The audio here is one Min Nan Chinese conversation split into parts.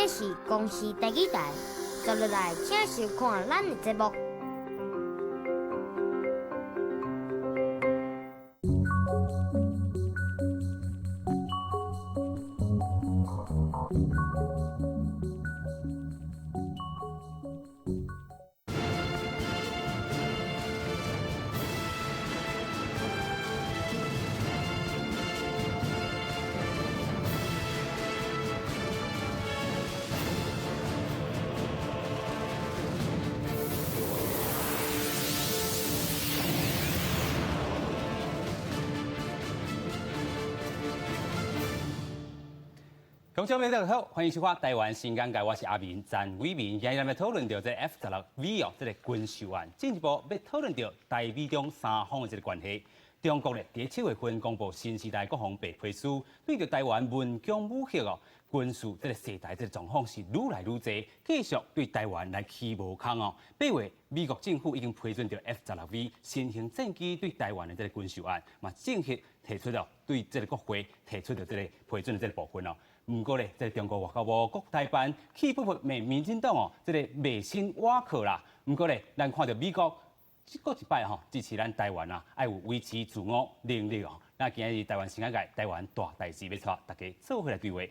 這是公視台語台，接落來請收看咱的節目。觀眾朋友大家好，歡迎收看《台灣新眼界》，我是阿明詹偉明。今日咱欲討論著這 F-16V 哦，這個軍售案，進一步欲討論著台美中三方的這個關係。中國咧，佇7月份公布新時代國防白皮書，對著台灣文攻武嚇哦，軍事這個世代這個狀況是愈來愈濟，繼續對台灣來起無空哦。8月，美國政府已經批准著 F-16V 新型戰機對台灣的這個軍售案，嘛正式提出了對這個國會提出著這個批准的這個部分哦。毋過咧，這個中國外交部國台辦氣噗噗罵民進黨哦，這個迷信倚靠啦。毋過咧，咱看著美國這閣一擺吼支持咱台灣啊，愛有維持自我能力哦。那今日台灣新眼界，台灣大代誌欲帶大家做伙來對話。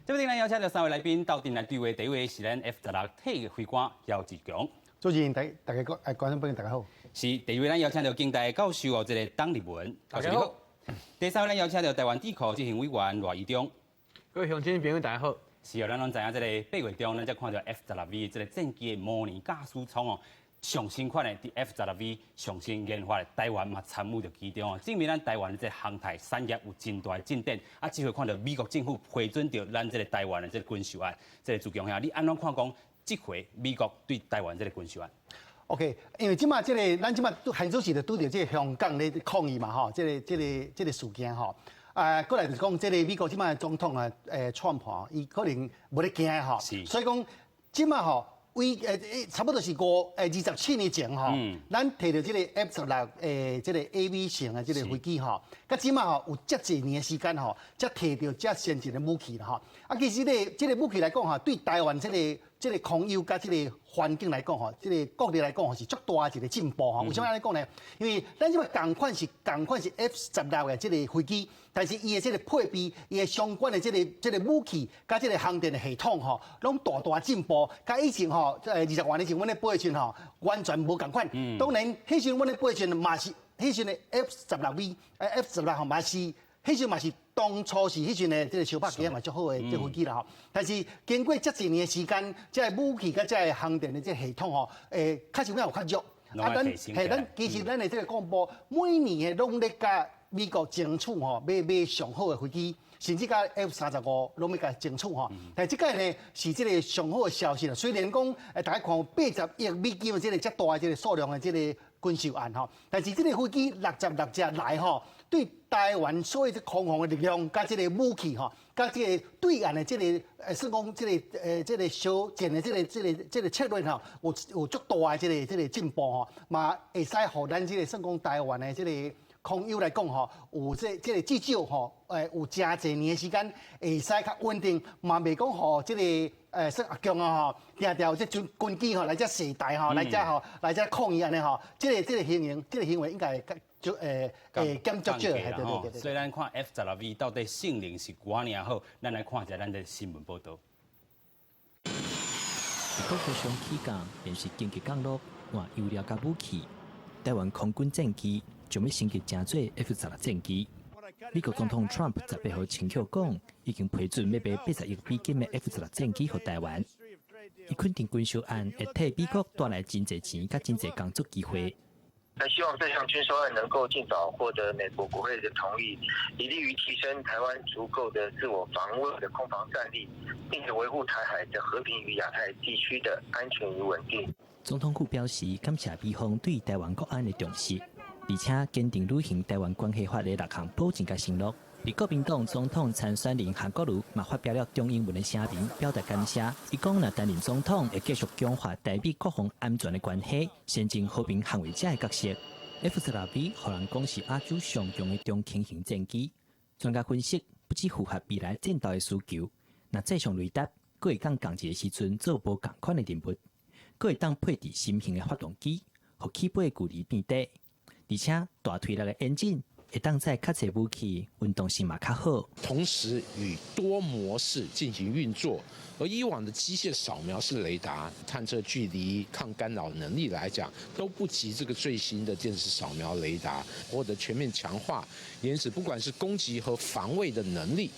這邊咱邀請著三位來賓鬥陣來對話，第一位是咱 F-16退役飛官姚志強。主持人大大家觀觀眾朋友大家好。是第二位咱邀請著警大教授哦，這個董立文。大家好。第三位咱邀請著台灣智庫執行委員賴宜中。各位鄉親朋友大家好。是哦，咱攏知影這個八月中，咱才看著 F-16V 這個戰機的模擬駕駛艙哦，上新款的佇 F-16V 上新研發的，台灣嘛參與著其中哦，證明咱台灣的這個航太產業有真大的進展。啊，這回看著美國政府批准著咱這個台灣的這個軍售案，這個志強兄，你按怎看講？這回美國對台灣這個軍售案？OK，因為這馬這個，咱這馬拄很早時就拄著這個香港咧抗議嘛，吼，這個這個這個事件吼。啊，過來就是講，這個美國這馬總統啊，川普，伊可能無咧驚吼，所以講這馬吼，為差不多是五27年前吼，咱提著這個 F-16這個 AV 型的這個飛機吼，佮這馬吼有遮濟年的時間吼，才提著遮先進的武器啦吼。啊，其實咧，這個武器來講吼，對台灣這個這個空優佮這個環境來講吼，這個國力來講吼是足大的一個進步吼。為啥物按呢講呢？因為咱這馬仝款是仝款是 F-16的這個飛機，但是伊的這個配備，伊的相關的這個這個武器佮這個航電的系統吼，攏大大進步。佮以前吼，20外年前阮咧飛的時陣吼，完全無仝款。當然，彼時陣阮咧飛的時陣嘛是，彼時陣的 F-16V、F-16吼嘛是。彼時嘛是當初是彼陣的這個相拍起來嘛足好的這飛機啦吼，但是經過遮濟年的時間，這個武器佮這個航電的這個系統吼，確實有影有較弱。啊，咱嘿，咱其實咱的這個國防部每年的攏咧佮美國爭取吼，買買上好的飛機，甚至佮 F-35攏欲共爭取吼。但這擺呢是這個上好的消息啦。雖然講大家看有80億美金的這個遮大的這個數量的這個軍售案吼，但是這個飛機六十六隻來吼，對台灣所有這空防的力量，佮這個武器吼，佮這個對岸的這個算講這個這個小戰的這個這個這個策略吼，有有足大的這個這個進步吼，嘛會使予咱這個算講台灣的這個空優來講吼，有這這個至少吼，有誠濟年的時間會使較穩定，嘛袂講予這個。算阿共啊吼，定定有這軍軍機吼來遮試台吼，來遮吼來遮抗議按呢吼，這個這個行為，這個行為應該就會減足少，對對對對。所以咱看 F-16V 到底性能是偌爾好，咱來看一下咱的新聞報導。國會上起降，便是緊急降落換油料佮武器。台灣空軍戰機將欲升級成做 F-16戰機。美國總統 Trump 18號清楚講，已經批准欲買80億美金的 F-16戰機予台灣。伊肯定軍售案會替美國帶來真濟錢佮真濟工作機會。那希望這項軍售案能夠盡早獲得美國國會的同意，以利於提升台灣足夠的自我防衛的空防戰力，並且維護台海的和平與亞太地區的安全與穩定。總統府表示感謝美方對台灣國安的重視，而且堅定履行台灣關係法的六項保證佮承諾。而國民黨總統參選人韓國瑜嘛發表了中英文的聲明，表達感謝。伊講若擔任總統，會繼續強化台美國防安全的關係，先進和平捍衛者的角色。F 十六 V 予人講是亞洲上強的中輕型戰機。專家分析，不只符合未來戰鬥的需求，若載上雷達，閣會當仝一个時陣做無仝款的任務，閣會當配置新型的發動機，予起飛的距離變短，而且大推力的引擎會當載較濟武器，穩當性嘛較好。同時與多模式進行運作，而以往的機械掃描式雷達探測距離、抗干擾能力來講，都不及這個最新的電子掃描雷達，獲得全面強化，因此不管是攻擊和防衛的能力，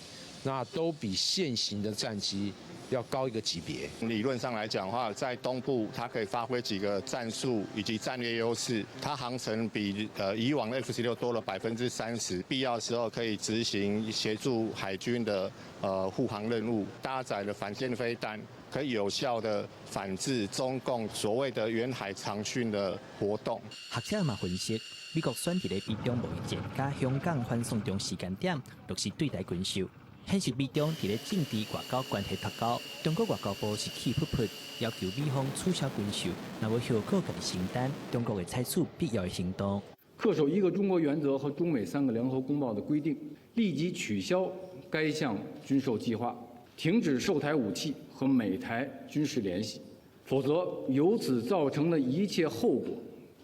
那都比現行的戰機要高一個級別。理論上來講的話，在東部它可以發揮幾個戰術以及戰略優勢。它航程比以往的 F-16多了30%，必要的時候可以執行協助海軍的護航任務。搭載了反艦飛彈，可以有效的反制中共所謂的遠海長訓的活動。學者嘛分析，美國選佇咧美中貿易戰佮香港反送中時間點，落實對台軍售。顯示美中佇咧政治外交關係脫鈎，中國外交部是氣噗噗，要求美方取消軍售，若無後果家己承擔，中國會採取必要的行動。恪守一個中國原則和中美三個聯合公報的規定，立即取消該項軍售計劃，停止售台武器和美台軍事聯繫，否則由此造成的一切後果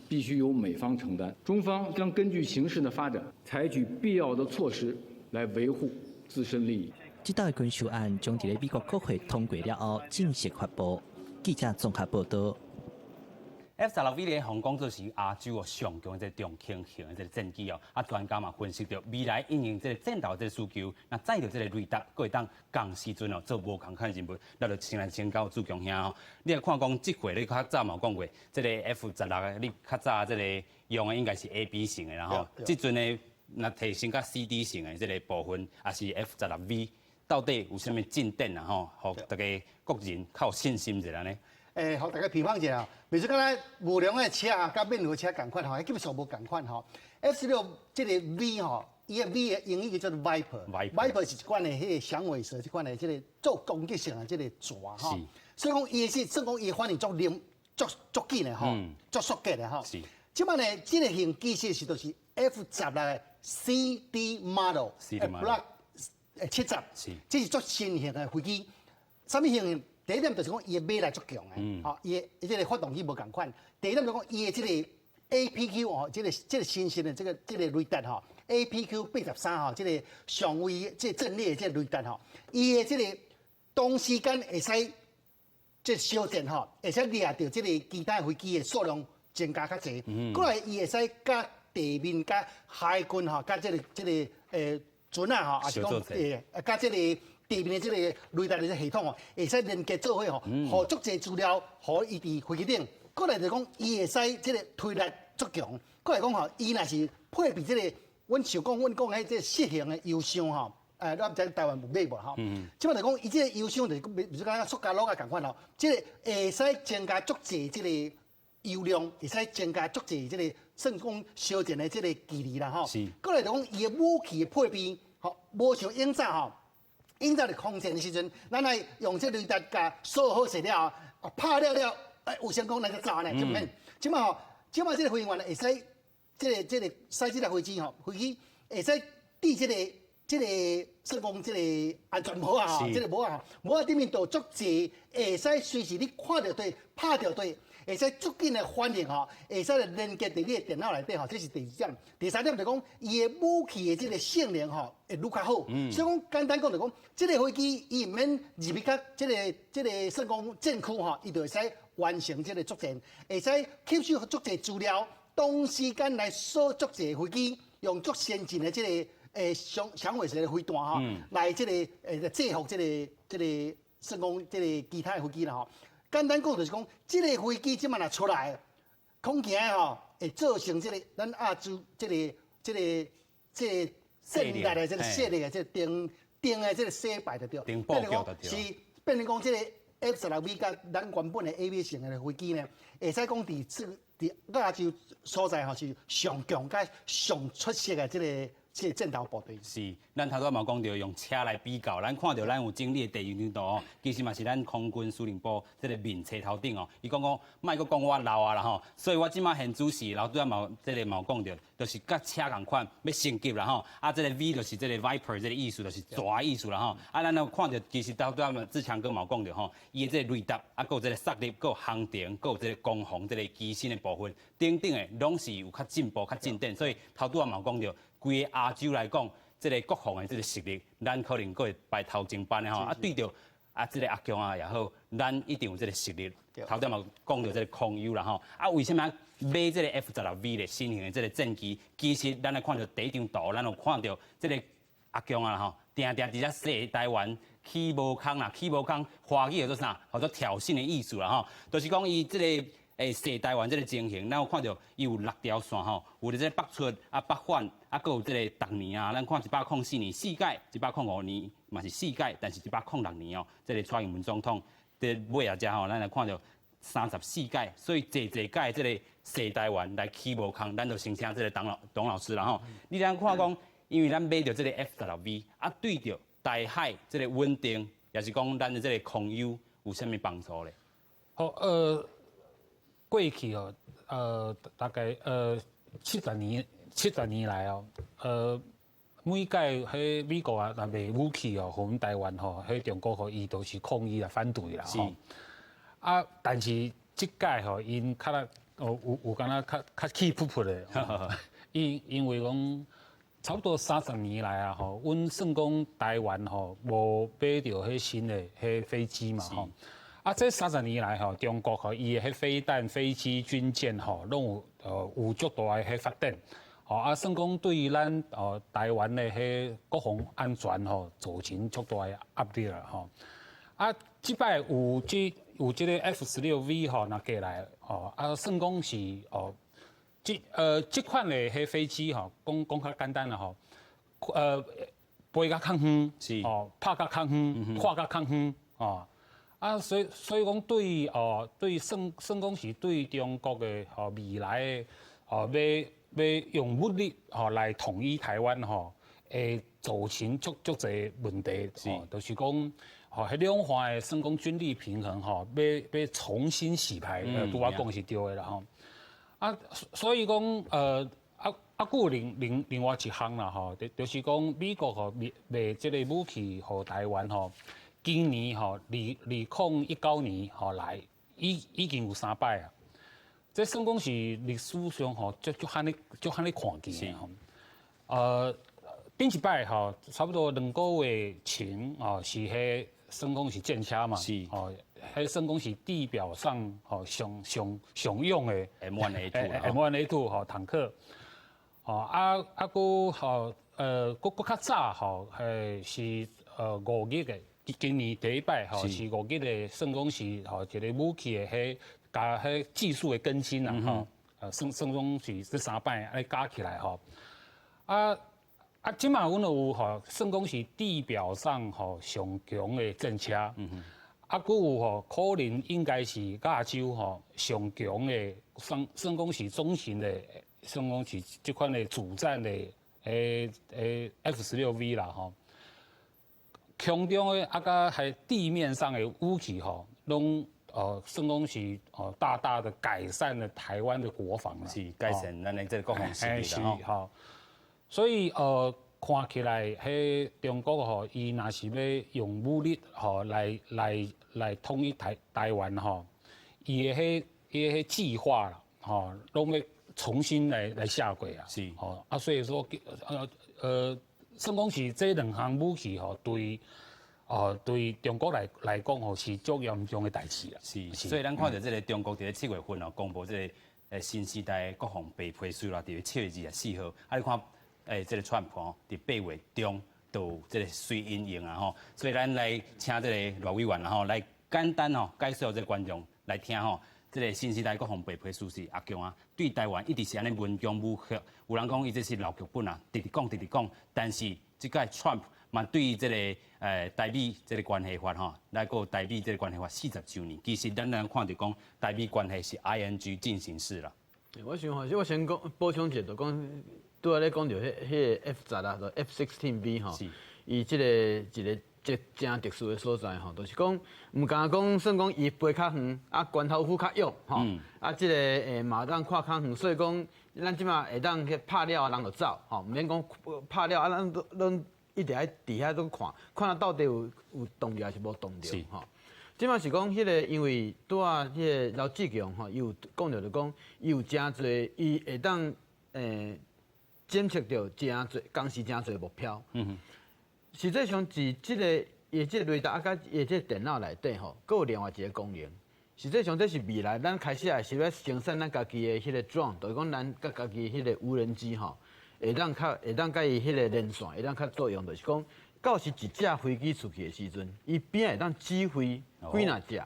必須由美方承擔。中方將根據形勢的發展，採取必要的措施來維護自身利益。這道的軍售案將佇咧美國國會通過了後正式發布。記者綜合報道。 F 十六 V 咧，予人講做是亞洲哦上強的這個中輕型的這個戰機哦。啊，專家嘛分析著未來因應這個戰鬥這個需求，若載著這個雷達，閣會當仝時陣哦做無仝款的任務。咱就先來請教志強兄哦。你若看講這回你較早嘛有講過，這個 F 十六你較早這個用的應該是 A、B 型的啦吼。這陣的若提升到 C、D 型的這個部分，抑是 F 十六 V，到底有啥物進展啊？吼，予大家國人較有信心一下呢？予大家比方一下，比如講咱無量的車佮免費車仝款吼，彼級數無仝款吼。F 十六這個 V 吼，伊的 V 的英語叫做 Viper，Viper 是一款的彼個響尾蛇，這款的這個做攻擊性的這個蛇吼。所以講伊是算講伊反應足靈、足足緊的吼，足速捷的吼。這擺呢，這個型其實是就是 F 十六的 CD model，Block 70，這是足新型的飛機。啥物型？第一點就是講伊的馬力足強的，吼，伊的這個發動機無仝款。第二點就是講伊的這個 APQ 哦，這個新型的這個雷達吼，APQ 83吼，這個相位這個陣列的這個雷達吼，伊的這個同時間會使這小戰吼，會使掠著這個其他飛機的數量增加較濟。過來伊會使佮地面佮海軍吼，佮這個船仔吼，抑是講佮這個地面的這個雷達的系統哦，會使連結做伙吼，予足濟資料，予伊佇飛機頂。過來就講，伊會使這個推力足強。過來講吼，伊若是配備這個，阮想講，阮講彼這個四型的油箱吼，我毋知台灣有買無吼。這擺就講，伊這個油箱就是，比如講塑膠爐仔仝款吼，這個會使增加足濟這個油量，會使增加足濟這個算講相戰的這個距離啦吼。過來就講，伊的武器的配備，吼，無像以前吼。以前佇空戰的時陣，咱愛用這雷達共掃好勢了後，拍了了，有成功咱才走呢，就免。這擺吼，這擺這個飛行員會使，這個駛這台飛機吼，飛機會使佇這個算講這個安全帽啊，這個帽仔，帽仔頂面都足濟，會使隨時你看著對，拍著對，會使足緊的反應吼，會使來連結佇你的電腦內底吼，這是第二點。第三點就講，伊的武器的這個性能吼，會愈較好。所以講簡單講就講，這個飛機伊毋免入去較這個算講戰區吼，伊就會使完成這個作戰，會使吸收足濟資料，同時間來掃足濟飛機，用足先進的這個響尾蛇的飛彈吼，來這個制服這個算講這個其他的飛機啦吼。簡單講就是講，這個飛機這擺若出來，恐驚吼會造成這個咱亞洲這個戰力的這個勢力的這個定定的這個洗牌就對。定布局就對。是變成講這個 F 十六 V 佮咱原本的 A、B 型的飛機呢，會使講佇這佇亞洲所在吼是上強佮上出色的這個。這個戰鬥部隊。是，咱頭拄仔嘛講著用車來比較，咱看著咱有整理的第二張圖哦，其實嘛是咱空軍司令部這個面冊頭頂哦，伊講講莫閣講我老啊啦吼，所以我這馬現主時，老拄仔嘛這個嘛有講著，就是佮車仝款欲升級啦吼，啊，這個 V 就是這個 Viper 這個意思，就是蛇意思啦吼，啊，咱有看著其實頭拄仔嘛志強哥嘛有講著吼，伊的這個雷達啊，閣有這個速率，閣有航程，閣有這個攻防這個機身的部分，等等的，攏是有較進步、較進展，所以頭拄仔嘛有講著。規个亞洲來講，這個國防的這個實力，咱可能閣會排頭前班的吼。啊，對著啊，這個阿強啊也好，咱一定有這個實力。頭拄嘛講著這個空優啦吼。啊，為啥物買這個 F 十六 V 的新型的這個戰機？其實咱來看著第一張圖，咱有看著這個阿強啊吼，定定佇遮踅台灣起無空啦，起無空，華語叫做啥？叫做挑釁的意思啦吼。就是講伊這個。踅台灣這個情形，咱有看著伊有六條線吼，有佇這個北出啊、北返啊，閣有這個逐年啊，咱看104年四屆，104年嘛是四屆，但是106年哦，這個蔡英文總統佇尾仔遮吼，咱來看著34屆，所以濟濟屆這個踅台灣來起無空，咱就先請這個董老師啦吼。你通看講，因為咱買著這個 F 十六 V 啊，對著台海這個穩定，抑是講咱的這個空優有啥物幫助咧？好，過去哦，大概70年來哦，每屆彼美國啊，若賣武器哦，予阮台灣吼，彼中國吼，伊都是抗議啦、反對啦，吼。啊，但是這屆吼，𪜶較來哦，有敢若較氣噗噗的，因為講差不多三十年來啊，吼，阮算講台灣吼，無買著彼新的彼飛機嘛，吼。啊，這三十年來吼，中國吼伊的彼飛彈、飛機、軍艦吼，攏有足大的彼發展，吼啊，算講對於咱台灣的彼國防安全吼，造成足大的壓力啦，吼。啊，這擺有這個 F 十六 V 吼，若過來吼，啊，算講是哦，這款的彼飛機吼，講講較簡單啦吼，飛較較遠，哦，拍較較遠，看較較遠，哦。啊，所以講對哦，對算講是對中國的吼未來的哦，欲用武力吼來統一台灣吼，會造成足足濟問題，哦，就是講吼，彼兩岸的算講軍力平衡吼，欲重新洗牌，拄仔講是對的啦吼。啊，所以講啊，閣有另外一項啦吼，就是講美國吼賣賣這個武器予台灣吼。今年吼，2019年吼來，已經有三擺啊。這算講是歷史上吼，足足罕咧足罕咧看見的吼。頂一擺吼，差不多2個月前哦，是彼算講是戰車嘛，哦，彼算講是地表上吼上上上用的 M1A2 M1A2 吼坦克。哦啊啊，閣吼閣較早吼，是5月的。今年第一擺吼是5月的，算講是吼一個武器的彼加彼技術的更新啦吼，算講是這三擺按呢加起來吼。啊啊，這馬阮有吼，算講是地表上吼上強的戰車，啊，閣有吼可能應該是亞洲吼上強的，算講是中型的，算講是這款的主戰的F 十六 V 啦吼。空中的啊，佮彼地面上的武器吼，攏算講是大大的改善了台灣的國防啦，是改善咱的這個國防實力啦吼。所以看起來，彼中國吼，伊若是欲用武力吼來統一台灣吼，伊的彼計劃啦，吼，攏欲重新來寫過啊。吼啊，所以說算講是這兩項武器吼，對中國來講吼是足嚴重的代誌啊。是，所以咱看著這個中國佇咧7月份哦，公布這個新時代國防白皮書啦，佇咧7月24號，啊你看這個川普佇8月中就有這個隨因應啊吼，所以咱來請這個賴委員吼來簡單吼解說這個觀眾來聽吼。這個新時代國防白皮書是阿強啊，對台灣一直是按呢文攻武嚇。有人講伊這是老劇本啊，直直講直直講。但是這屆 Trump 嘛對這個台美這個關係法吼，來閣台美這個關係法40週年，其實咱咱看著講台美關係是 ING 進行式啦。我想吼，我先講補充一下，就講拄仔咧講著彼个 F 16，就 F-16V 吼，伊這个一个這誠特殊的所在吼，就是講毋敢講算講伊飛較遠，啊懸頭斧較弱吼，啊這个嘛當看較遠，所以講咱這馬會當去拍了人就走吼，毋免講拍了啊，咱攏一直愛佇遐都看，看到底有動著還是無動著吼。這馬是講彼个，因為拄仔彼个劉志強吼，伊有講著就講，伊有誠濟，伊會當檢測著誠濟，同時誠濟目標。實際上，佇這个伊這个雷達啊，佮伊這個電腦內底吼，閣有另外一個功能。實際上，這是未來咱開始也是欲生產咱家己的彼個 drone，就是講咱佮家己彼個無人機吼，會當佮伊彼個連線，會當較作用，就是講，到時一架飛機出去的時陣，伊邊會當指揮幾若隻，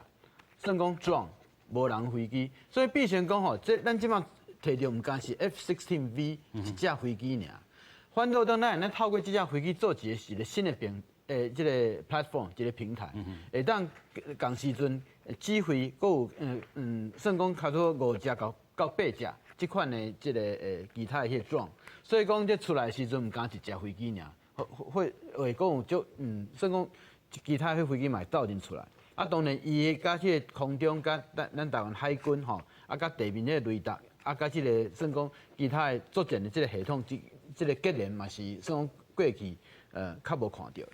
算講 drone 無人飛機，所以變成講吼，這咱這馬提著毋干是 F-16V 一架飛機爾，反倒當咱會透過這架飛機做一個新的這個 platform 一個平台，會當仝時陣指揮，閣有算講差不多五隻到八隻這款的這個其他的彼個 drone，所以講這出來的時陣毋干一架飛機爾。會講就算講其他彼飛機嘛會鬥陣出來。啊，當然伊會佮彼個空中佮咱台灣海軍吼，啊，佮地面彼個雷達，啊，佮這個算講其他的作戰的這個系統，這個結連嘛是算講過去較無看著。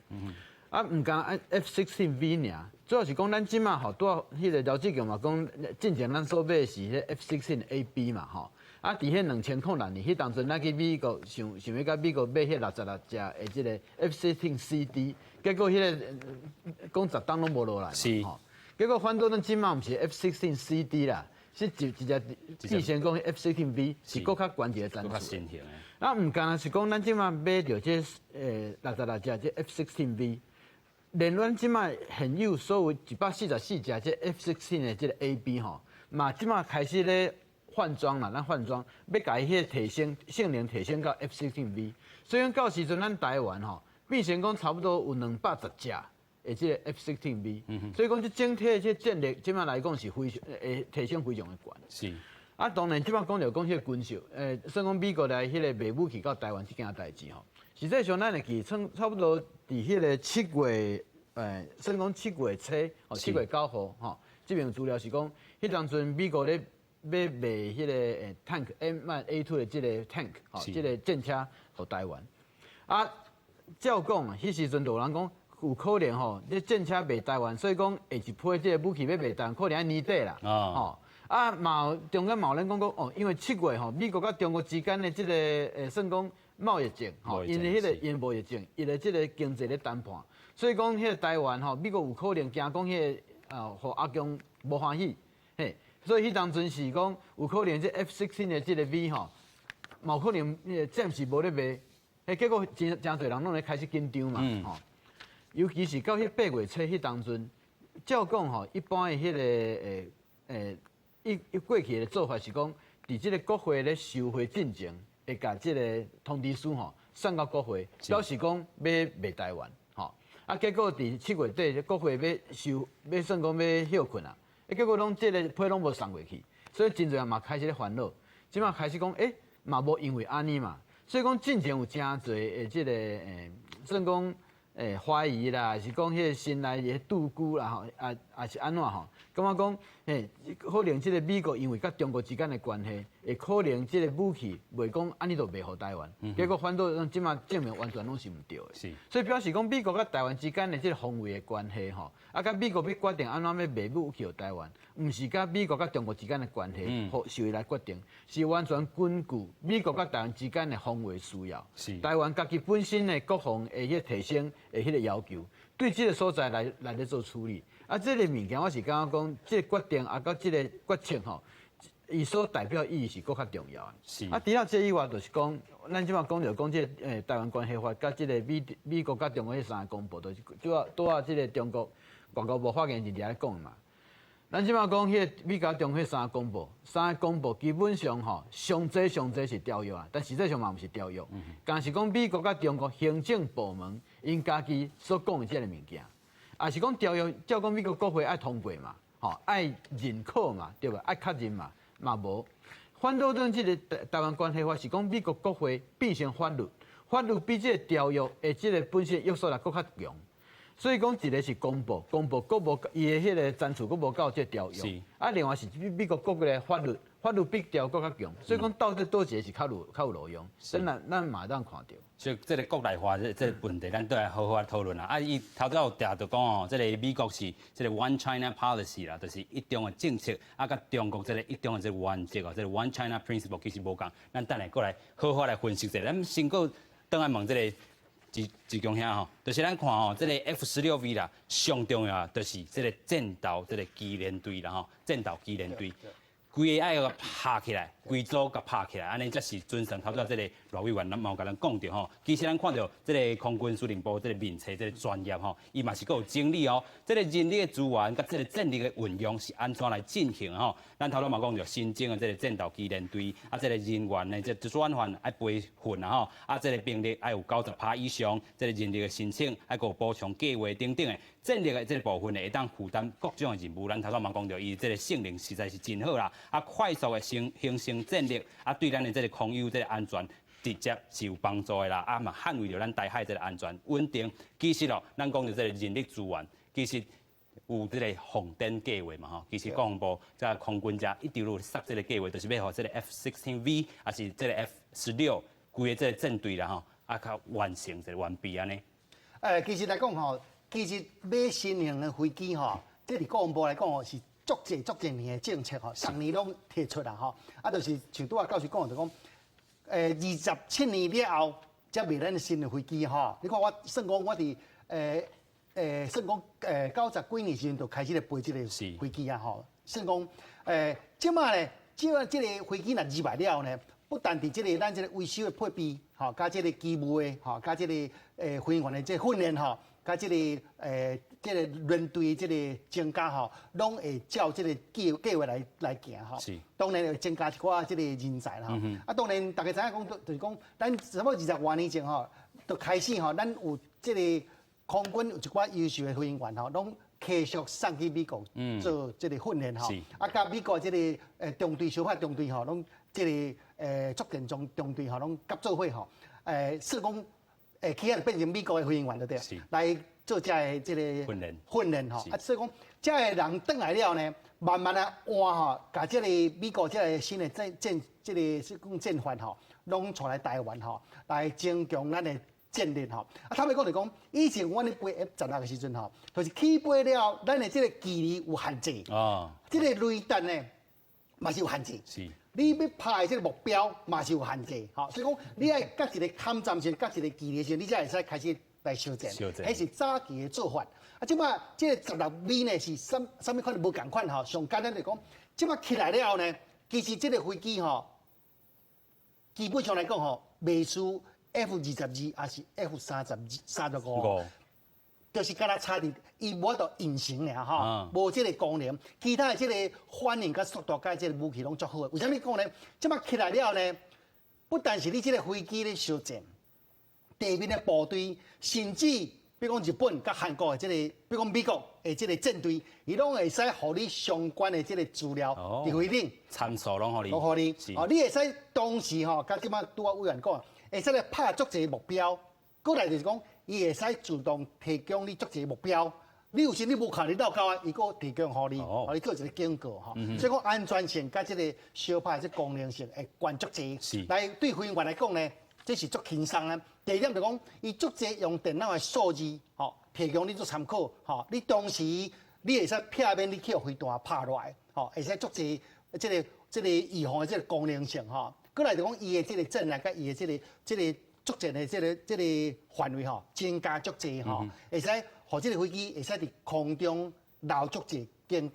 啊，毋干 F-16V 爾，主要是講咱這馬吼，拄仔彼个劉志強嘛講，進前咱所買的是彼 F-16AB 嘛吼。啊，佇彼2006年，彼當陣咱去美國想想欲佮美國買彼66隻的這个 F-16CD，結果彼個講10冬攏無落來嘛，吼。結果反倒咱這馬毋是 F-16CD 啦，是一隻變成講 F-16V 是閣較懸一個層次。啊，毋干焦是講咱這馬買著這66隻這 F-16V，連咱這馬現有所有144隻這 F-16 的這个 AB 吼，嘛這馬開始咧換裝啦，咱換裝欲共伊彼個提升性能提升到 F-16V，所以講到時陣咱台灣吼變成講差不多有210隻的這個 F-16V，所以講這整體的這戰力這馬來講是非常提升非常的懸。啊，當然這馬講著講彼個軍售，算講美國來彼個賣武器到台灣這件代誌吼，實際上咱會記算差不多佇彼個7月，算講7月初，哦，7月9號吼，這份資料是講，彼當陣美國咧欲賣彼個tank M1A2 的這個 tank，吼，這個戰車予台灣。啊，照講，彼時陣就有人講有可能吼，這戰車賣台灣，所以講下一批這個武器欲賣台灣，可能愛年底啦。吼，啊，嘛中間嘛有人講講哦，因為7月吼，美國佮中國之間的這個算講貿易戰，吼，因為彼個因貿易戰，伊的這個經濟咧談判，所以講彼個台灣吼，美國有可能驚講彼個啊，予阿共無歡喜，嘿。所以彼當陣是講有可能這 F-16 的這個 V 吼，嘛有可能暫時無咧賣，彼結果誠誠濟人攏咧開始緊張嘛，吼。尤其是到彼8月初彼當陣，照講吼，一般的彼个伊過去的做法是講，佇這個國會咧收會進前，會共這個通知書吼送到國會，表示講欲賣台灣，吼。啊，結果佇7月底，國會欲收，欲算講欲歇睏啊。結果攏這個批攏無送過去，所以真濟人嘛開始咧煩惱。這馬開始講，欸，嘛無因為按呢嘛，所以講進前有誠濟的這個算講懷疑啦，是講彼個心內的度顧啦吼，啊啊是按怎吼？感覺講，嘿，可能這個美國因為佮中國之間的關係，會可能這個武器袂講按呢就賣予台灣，結果反倒這馬證明完全攏是毋對的。所以表示講美國佮台灣之間的這個防衛的關係吼，啊，佮美國欲決定按怎欲賣武器予台灣，毋是佮美國佮中國之間的關係，予受伊來決定，是完全根據美國佮台灣之間的防衛需要。台灣家己本身的國防的彼個提升的彼個要求，對這個所在來咧做處理。啊，這個物件我是感覺講，這個決定啊，佮這個決策吼，伊所代表意義是閣較重要的。啊，除了這以外，就是講，咱這馬講著講這個台灣關係法，佮這個美國佮中國彼三个公報，就是拄仔這個中國外交部發言人佇遐咧講嘛。咱這馬講彼個美國中國彼三个公報，三个公報基本上吼，上濟上濟是條約啊，但實際上嘛毋是條約，但是講美國佮中國行政部門𪜶家己所講的這个物件。也是講條約，照講美國國會愛通過嘛，吼，愛認可嘛，對無？愛確認嘛，嘛無。反倒轉這個台灣關係法是講美國國會變成法律，法律比這個條約的這個本身約束力閣較強。所以講一個是公報，公報閣無伊的彼個層次閣無到這個條約，啊，另外是美國國的法律，法律比條約閣較強。所以講到底佗一個是較有路用，咱嘛會當看著。所以這個國內化這個問題，咱都來好好來討論啦。啊，伊頭拄有定就講哦，這個美國是這個 One China Policy 啦，就是一中的政策，啊，佮中國這個一中的這個原則哦，這個 One China Principle 其實無仝。咱等下過來好好來分析者。咱先閣轉來問這個志志強兄吼，就是咱看吼，這個 F-16V 啦，上重要就是這個戰鬥這個機聯隊啦吼，戰鬥機聯隊。規個愛共拍起來，規組共拍起來，按呢才是準算。頭拄仔這個賴委員咱嘛有共咱講著吼，其實咱看著這個空軍司令部這個面冊這個專頁吼，伊嘛是閣有整理哦。這個人力的資源佮這個戰力的運用是按怎來進行吼？咱頭拄嘛講著新增的這個戰鬥機聯隊，啊，這個人員的這轉換愛培訓啦吼，啊，這個兵力愛有90%以上，這個人力的申請愛閣有補充計劃等等的戰力的這個部分呢，會當負擔各種的任務。咱頭拄嘛講著，伊這個性能實在是真好啦。啊，快速的形成戰力，啊，對咱的這個空域這個安全，直接是有幫助的啦。啊，嘛捍衛著咱台海這個安全穩定。其實哦，咱講著這個人力資源，其實有這個紅燈計劃嘛吼。其實國防部這空軍遮一直有設這個計劃，就是欲予這個 F-16V，抑是這個 F-16規个這個戰隊啦吼，啊，較完成一個完備按呢。其實來講吼，其實買新型的飛機吼，這佇國防部來講吼是足濟足濟年的政策吼，逐年攏提出啦吼，啊，就是像拄仔教授講的，就講，27年了後，才賣咱新的飛機吼。你看我算講我佇算講90幾年時陣就開始咧飛這個飛機啊吼。算講這馬咧，這馬這個飛機若入來了呢，不但佇這個咱這個維修的配備吼，佮這個機務的吼，佮這個飛行員的這個訓練吼，佮這個輪隊這個增加吼，攏會照這個計劃來行吼。當然會增加一寡這個人才啦吼。啊，當然大家知影講，就是講，咱差不多20外年前吼，就開始吼，咱有這個空軍有一寡優秀的飛行員吼，攏繼續送去美國做這個訓練吼。啊，佮美國這個中隊小拍中隊吼，攏這個作戰中中隊吼，攏合做伙吼。算講起來變成美國的飛行員就對，來做這个這個訓練訓練吼。啊，所以講這个人轉來了呢，慢慢仔換吼，共這個美國這個新的戰這個是講戰法吼，攏帶來台灣吼，來增強咱的戰力吼。啊，坦白講就講，以前阮咧飛 F 十六的時陣吼，就是起飛了，咱的這個距離有限制。哦。這個雷達呢，嘛是有限制。你欲拍的這個目標嘛是有限制，吼，所以講你愛佮一個坎站線，佮一個距離時，你才會使開始來相戰。彼是早期的做法。啊，這擺這個16V 呢是啥啥物款無仝款吼，上簡單就講，這擺起來了後呢，其實這個飛機吼，基本上來講吼，袂輸 F-22，抑是 F-35。就是敢若差佇伊無法度隱形爾吼，無這個功能，其他的這個反應佮速度佮這個武器攏足好的。為啥物講呢？這擺起來了呢，不但是你這個飛機咧相戰，地面的部隊，甚至比如講日本佮韓國的這個，比如講美國的這個戰隊，伊攏會使予你相關的這個資料佇飛頂參數攏予你，攏予你。哦，你會使當時吼，佮這擺拄仔委員講，會使來拍足濟目標，過來就是講。伊會使自動提供你足濟目標，你有時你無看你落溝啊，伊閣提供予你，予你做一個警告吼。所以講安全性佮這個相拍這功能性會懸足濟。來對飛行員來講呢，這是足輕鬆的。第二點就講，伊足濟用電腦的數字吼，提供你做參考吼。你當時你會使避免你去予飛彈拍落來，吼，會使足濟這個預防的這個功能性吼。過來就講伊的這個戰力佮伊的這個作戰的這個範圍吼，增加足濟吼，會使予這個飛機會使佇空中留足濟間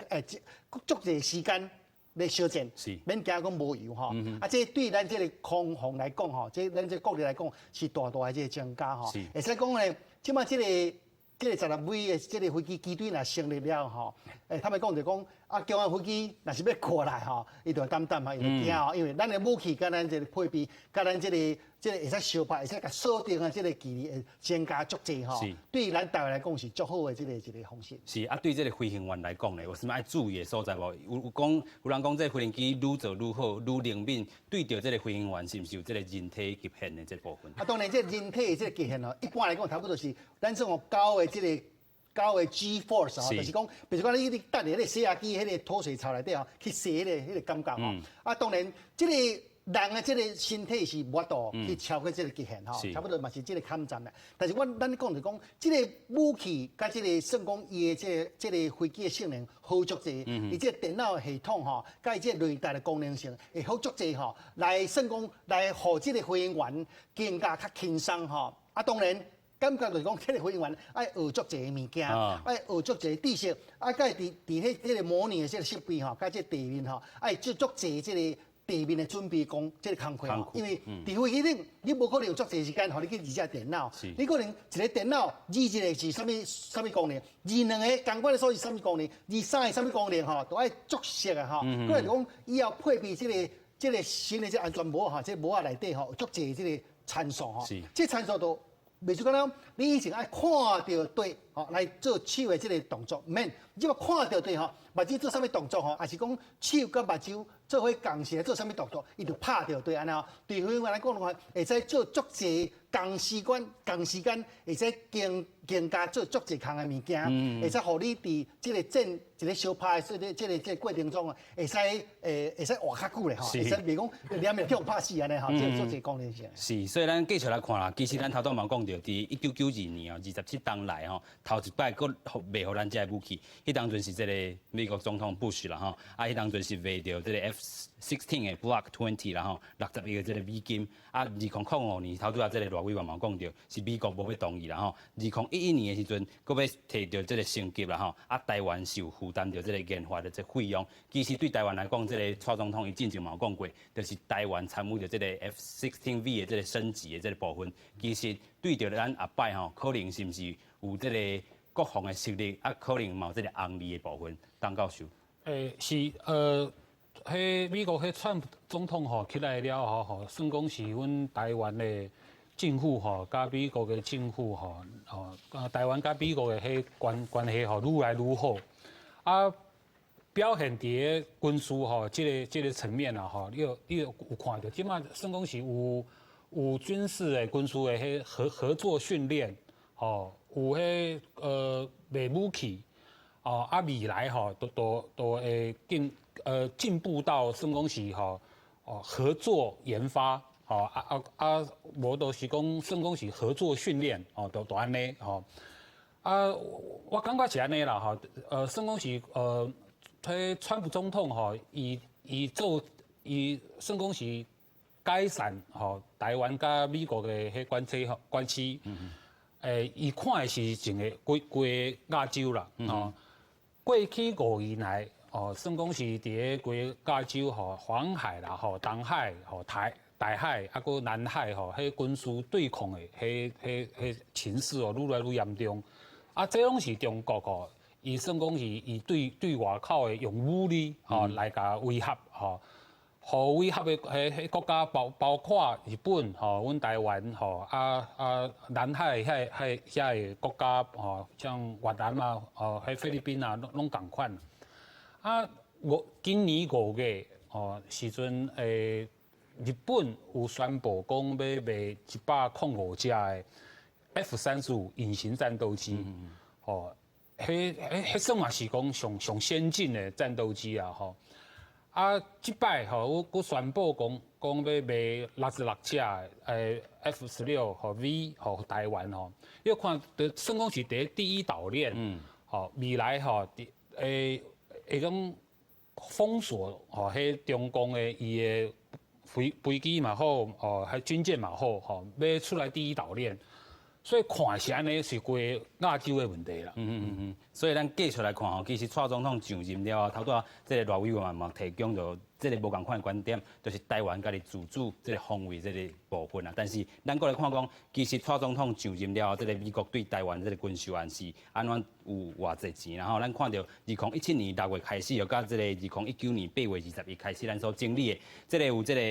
足濟時間咧相戰，免驚講無油吼。啊，這對咱這個空防來講吼，這咱這國力來講是大大的這個增加吼。會使講咧，這擺這個16V 的這個飛機機隊若成立了吼，坦白講就講，啊，共的飛機若是欲過來吼，伊就會擔擔啊，伊就驚吼，因為咱的武器佮咱這個配備，佮咱這個會使相拍，會使共鎖定的這個距離會增加足濟吼。對咱台灣來講是足好的這個一個方式。是啊，對這個飛行員來講呢，有啥物愛注意的所在無？有人講，這個飛行機愈做愈好，愈靈敏，對著這個飛行員是毋是有這個人體極限的這個部分？啊，當然，這個人體的這個極限吼，一般來講差不多是咱算九個 G force 吼，就是講，比如講你等佇彼個洗衣機彼個脫水槽內底吼，去洗彼個感覺吼。啊，當然，這個人的這個身體是無法度去超過這個極限吼，差不多嘛是這個坎站啦。但是阮咱講就講，這個武器佮這個算講伊的這個飛機的性能好足濟，伊這個電腦系統吼，佮伊這個雷達的功能性會好足濟吼，來算講來予這個飛行員更加較輕鬆吼。啊，當然，感覺就是講，這個飛行員愛學足濟物件，愛學足濟知識，啊，佮佇彼個模擬的這個設備吼，佮這個地面吼，愛做足濟這個地面的準備工，這個工課。因為佇飛機頂，你無可能有足濟時間予你去二隻電腦，你可能一個電腦二一個是啥物啥物功能，二兩個仝款的數是啥物功能，二三個啥物功能吼，都愛足熟的吼。閣來就講，以後配備這個新的這個安全帽吼，這個帽仔內底吼，足濟這個參數吼，這參數都。袂是講了，你以前愛看著對吼來做手的這個動作，毋免，你這看著對吼，目睭做啥物動作吼，抑是講手佮目睭做伙仝時來做啥物動作，伊就拍著對按呢吼。對飛行員來講的話，會使做足濟仝時間、仝時間，會使更加做足濟項的物件，會使予你佇這個戰一個相拍的這個過程中啊，會使活較久咧吼，會使袂講兩秒去予拍死按呢吼，這個足濟功能性。是，所以咱繼續來看啦。其實咱頭拄嘛講著，佇1992年哦，27冬來吼，頭一擺閣賣予咱這个武器，彼當陣是這個美國總統布什啦吼，啊，彼當陣是賣著這個 F-16 的 Block 20 啦吼，60億的這個美金。啊，2005年頭拄仔這個賴委員嘛講著，是美國無欲同意啦吼。2011年的時陣，閣欲提著這個升級啦吼，啊，台灣是有負擔著這個研發的這個費用。其實對台灣來講，這個蔡總統伊進前嘛有講過，就是台灣參與著這個 F-16V 的這個升級的這個部分，其實對著咱後擺吼，可能是毋是有這個國防的實力，啊，可能嘛有這個紅利的部分。董教授，是彼美國彼川普總統吼起來了後吼，算講是阮台灣的政府吼，佮美國的政府吼，吼，台灣佮美國的彼關係吼，愈來愈好。啊，表現佇咧軍事吼，這個層面啊吼，你有看著，這馬算講是有軍事的彼合作訓練，吼，有彼賣武器，哦，啊未來吼都會進步到算講是吼，哦合作研發，吼啊，無就是講算講是合作訓練，哦，都按呢，吼。啊，我感覺是按呢啦，吼，算講是彼川普總統吼，伊算講是改善吼台灣佮美國的彼關係吼關係，伊看的是整個規規個亞洲啦，吼。過去5年來，哦，算講是佇咧規個亞洲吼，黃海啦吼，東海吼，台海啊，閣南海吼，彼軍事對抗的彼情勢哦，愈來愈嚴重。啊，這攏是中國吼，伊算講是伊對外口的用武力吼來共威脅吼，予威脅的彼國家包括日本吼，阮台灣吼，啊南海遐個國家吼，像越南啊，吼，彼菲律賓啊，攏仝款。啊，今年5月吼時陣，日本有宣布講欲賣105架的 F-35隱形戰鬥機，吼，彼算嘛是講上上先進的戰鬥機啊，吼。啊，這擺吼，閣宣布講欲賣66架 F-16吼 V 予台灣吼，你看，算講是佇第一島鏈，吼，未來吼，會講封鎖吼，彼中共的伊的飛機嘛好，哦，彼軍艦嘛好，吼，欲出來第一島鏈。所以看是按呢，是規個亞洲的問題啦。所以咱繼續來看吼，其實蔡總統上任了後，頭拄仔這個賴委員嘛提供著。這个無仝款的觀點，就是台灣家己自主這个防衛這个部分啊。但是咱閣來看講，其實蔡總統上任了後，這个美國對台灣這个軍售案是按怎有偌濟錢，然後咱看著2017年6月開始，又佮這个2019年8月21開始，咱所整理的，這个有這个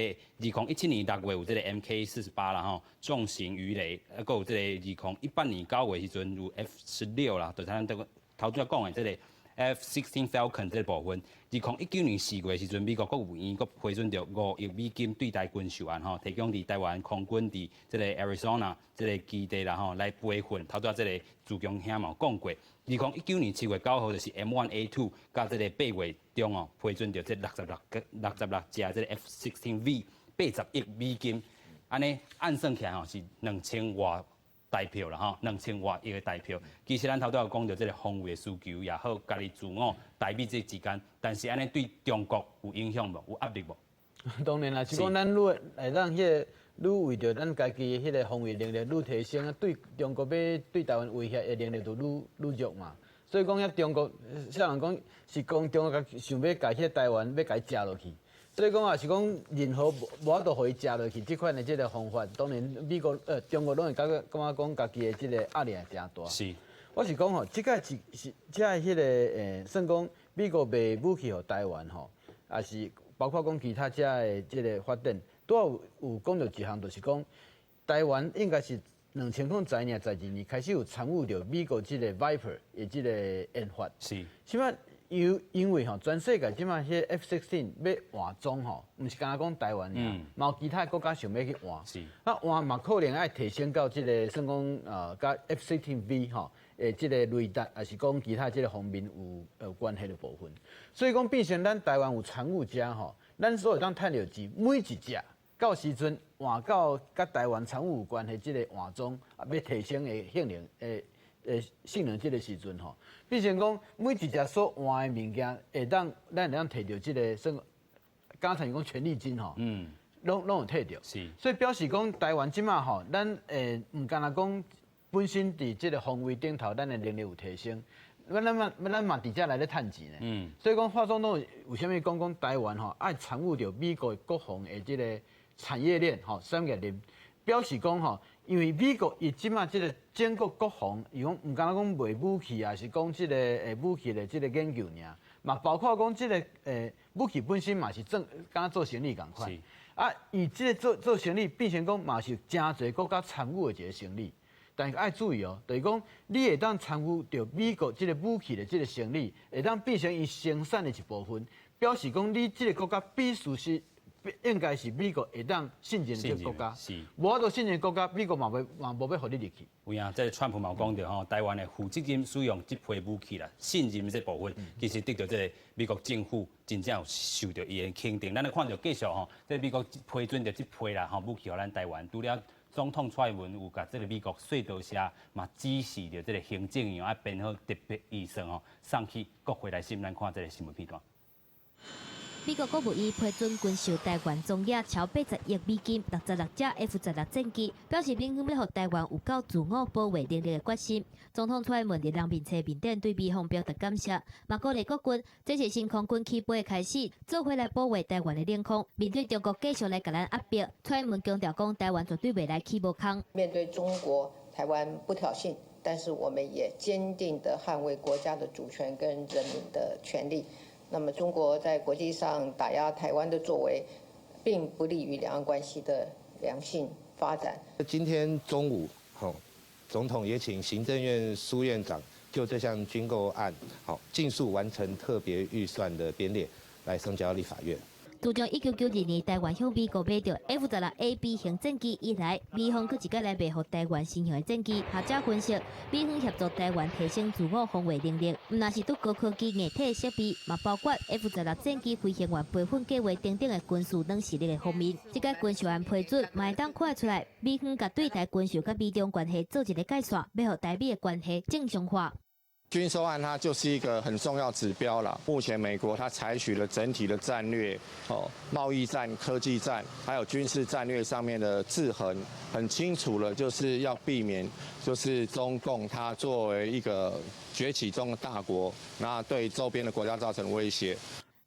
2017年6月有這个 MK48啦吼，重型魚雷，啊，閣有這个2018年9月時陣有 F-16啦，就是咱頭拄仔講的這个 F-16 Falcon 這个部分。2019年4月時陣，美國國務院閣批准著5億美金對台軍售案吼，提供佇台灣空軍佇這个 Arizona 這个基地啦吼來培訓。頭拄仔這个自強兄嘛有講過，2019年7月9號就是 M1A2，佮這个8月中哦批准著這66隻這个 F-16V 80億美金，按呢按算起來吼是兩千外台票啦吼，2000外億的台票。其實咱頭拄有講著這个防衛的需求也好，家己自我台美這之間，但是按呢對中國有影響無？有壓力無？當然啦，是講咱愈會當彼个愈為著咱家己彼个防衛能力愈提升啊，對中國欲對台灣威脅的能力就愈愈弱嘛。所以講遐中國，啥人講是講中國想欲共彼个台灣欲共伊食落去。所以講也是講任何無法度予伊食落去，這款的這个方法，當然美國中國攏會感覺感覺講家己的這个壓力會誠大。我是講吼，這个是是這彼个算講美國賣武器予台灣吼，也是包括講其他遮的這个發展，拄仔有講著一項，就是講台灣應該是2010年、12年開始有參與著美國這个 Viper 的這个研發。這擺因為吼，全世界這擺彼 F-16 欲換裝吼，毋是干焦講台灣爾，嘛有其他國家想欲去換。啊換嘛可能愛提升到這个算講佮 F-16V 吼，這个雷達，抑是講其他這个方面有關係的部分。所以講變成咱台灣有參與者吼，咱所會當趁著錢，每一隻到時陣換到佮台灣參與有關係這个換裝啊，欲提升的性能性能這个時陣吼，變成講每一隻所換的物件，會當咱會當提著這个算，剛才講權利金吼，攏有提著。所以表示講台灣這擺吼，咱毋干焦講本身佇這个防衛頂頭，咱的能力有提升，咱嘛佇遮來咧趁錢呢。所以講，蔡總統為啥物講講台灣吼愛參與著美國國防的這个產業鏈吼產業鏈，表示講吼，因為美國伊這擺這个整個國防，伊講毋干焦講賣武器啊，是講這个武器的這个研究爾，嘛包括講這个武器本身嘛是做敢若做生意仝款。啊，伊這个做生意變成講嘛是誠濟國家參與的一个生意。但是愛注意哦，就是講你會當參與著美國這个武器的這个生意，會當變成伊生產的一部分，表示講你這个國家必須是應該是美國會當信任的國家。無法度信任國家，美國嘛袂嘛無欲予你入去。有影，這个川普嘛有講著吼，台灣會負責任使用這批武器啦，信任這部分，其實得著這个美國政府真正有受著伊的肯定。咱來看著繼續吼，這个美國批准著這批啦吼武器予咱台灣，除了總統蔡英文有共這个美國說多謝，嘛指示著這个行政院愛編好特別預算吼，送去國會來審。咱看這个新聞片段。美國國務院批准軍售台灣總額超80億美金，66隻 F-16戰機，表示美方欲予台灣有夠自我保衛能力的決心。總統蔡英文佇人民冊面頂對美方表達感謝，嘛鼓勵國軍，這是新空軍起飛的開始，做伙來保衛台灣的領空。面對中國繼續來共咱壓迫，蔡英文強調講，台灣絕對袂來起無空。面對中國，台灣不挑釁，但是我們也堅定地捍衛國家的主權跟人民的權利。那麼中國在國際上打壓台灣的作為，並不利於兩岸關係的良性發展。今天中午，總統也請行政院蘇院長就這項軍購案，好，盡速完成特別預算的編列，來送交立法院。自從1992年台灣向美國買著 F-16 AB 型戰機以來，美方閣一擺來賣予台灣新型的戰機。學者分析，美方協助台灣提升自我防衛能力，毋但是對高科技硬體設備，嘛包括 F-16戰機飛行員培訓計劃等等的軍事軟實力的方面。這個軍售案批准，嘛會當看得出來，美方共對台軍售佮美中關係做一个界線，欲予台美的關係正常化。軍售案它就是一個很重要指標了。目前美國它採取了整體的戰略，哦，貿易戰、科技戰，還有軍事戰略上面的制衡，很清楚了，就是要避免，就是中共它作為一個崛起中的大國，那對周邊的國家造成威脅。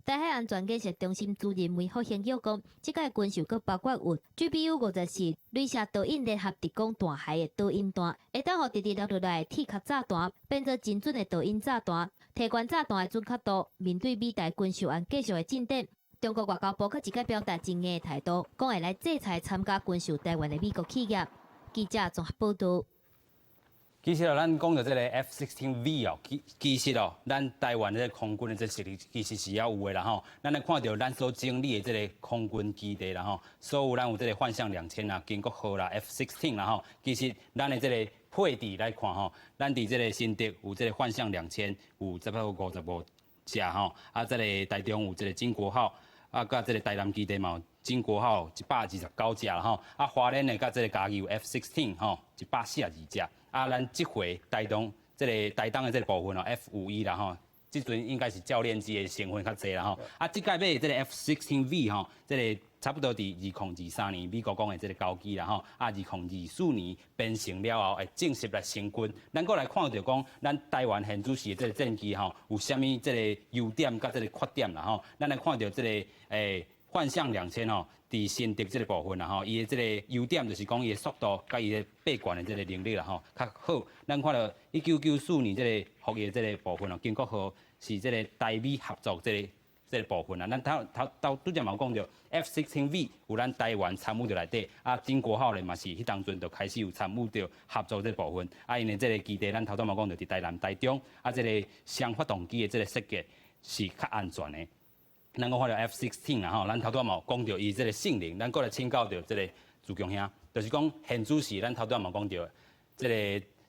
台海安全建設中心主任梅福興又講，這屆軍售閣包括有 GBU 54鐳射導引聯合特攻彈骸的導引彈，會當予直直落落來的鐵殼炸彈變做精準的導引炸彈，提懸炸彈的準確度。面對美台軍售案繼續的進展，中國外交部閣一擺表達真硬的態度，講會來制裁參加軍售台灣的美國企業。記者綜合報道。其實哦，咱講著這個 F-16V 哦，其實哦，咱台灣這個空軍的這實力其實是猶有的啦吼。咱來看著咱所整理的這個空軍基地啦吼，所有咱有這個幻象2000啦、經國號啦、F-16 啦吼，其實咱的這個配置來看吼，咱佇這個新竹有這個幻象兩千，有差不多55隻吼，啊，這個台中有這個經國號，啊，佮這個台南基地嘛有經國號129隻啦吼，啊，花蓮的佮這個嘉義有 F-16 吼，142隻。啊，咱這回台東這個台東的這個部分哦，F-5E 啦吼，這陣應該是教練機的成分較濟啦吼。啊，這屆買的這個 F-16V 吼，這個差不多佇2023年美國講的這個交機啦吼，啊，2024年編成了後會正式來成軍。咱閣來看著講，咱台灣現主時的這個戰機吼，有啥物這個優點佮這個缺點啦吼。咱來看著這個幻象兩千吼，佇新竹這個部分啦吼，伊的這個優點就是講伊的速度佮伊的爬懸的這個能力啦吼，較好。咱看著1994年這個服役這個部分哦，經國號是這個台美合作這個部分啦。咱頭頭頭拄才嘛有講著 F-16V 有咱台灣參與佇內底，啊，經國號咧嘛是彼當陣就開始有參與著合作這個部分。啊，𪜶的這個基地，咱頭拄嘛講著佇台南、台中，啊，這個雙發動機的這個設計是較安全的。咱閣看著 F-16 啦吼，咱頭拄嘛有講著伊這個性能，咱閣來請教著這個朱強兄，就是講現主時咱頭拄嘛講著這個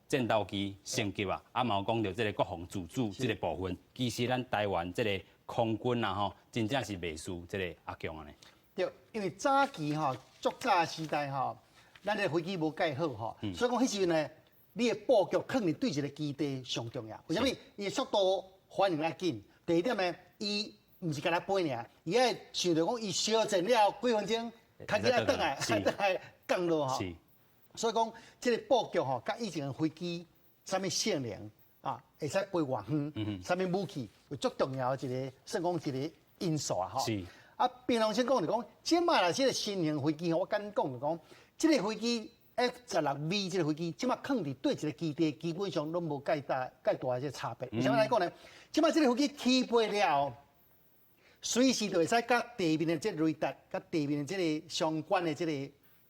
戰鬥機升級啊，啊嘛有講著這個國防自主這個部分，其實咱台灣這個空軍啊吼，真正是袂輸這個阿強按呢。對，因為早期吼，足早時代吼，咱的飛機無蓋好吼，所以講彼時陣呢，你的布局囥佇對一個基地上重要。為啥物？伊的速度反應較緊。第二點呢，伊毋是干焦飛爾，伊愛想著講，伊相戰了幾分鐘，較緊愛轉來，轉來降落吼。所以講，這個布局吼，佮以前的飛機啥物性能啊，會使飛偌遠，啥物武器，有足重要的一個，算講一個因素啊吼。啊，平常先講就講，這擺啦，這個新型飛機，我敢講就講，這個飛機 F-16V 這個飛機，這擺囥佇對一個基地，基本上攏無蓋大蓋大的這個差別。為啥物來講呢？這擺這個飛機起飛了後，隨時就會使佮地面的這個雷達，佮地面的這個相關的這個，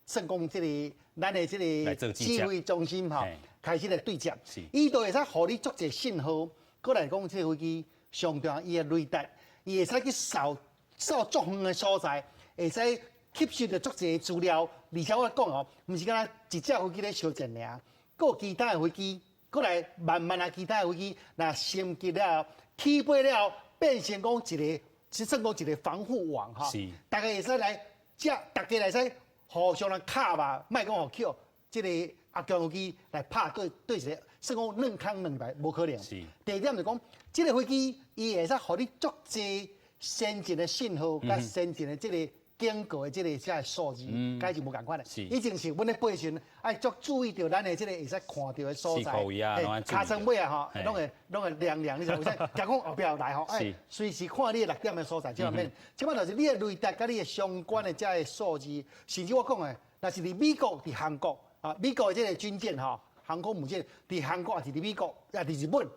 算講這個咱的這個指揮中心吼，開始來對接。伊就會使予你足濟信號，過來講這個飛機上重要，伊的雷達，伊會使去掃掃足遠的所在，會使吸收著足濟資料。而且我講哦，毋是干焦一隻飛機咧相戰爾，閣有其他的飛機，過來慢慢啊，其他的飛機若升級了後，起飛了後，變成講一個，是算講一個防護網吼。大家會使來，這大家來使互相來卡吧，莫講予去這個阿強飛機來拍對對一個，算講兩空兩白，無可能。第二點就講，這個飛機伊會使予你足濟先進的信號，佮先進的這個警告的這個這個數字，佮伊是無仝款的。以前是阮咧飛時陣，愛足注意著咱的這個會使看著的所在，尻川尾啊吼，攏會亮亮，你知無？啥？驚講後壁有來吼，愛隨時看你的落點的所在，這方面。這擺就是你的雷達佮你的相關的這個數字，甚至我講的，若是佇美國、佇韓國啊，美國的這個軍艦吼，航空母艦佇韓國，抑是佇美國，抑佇日本，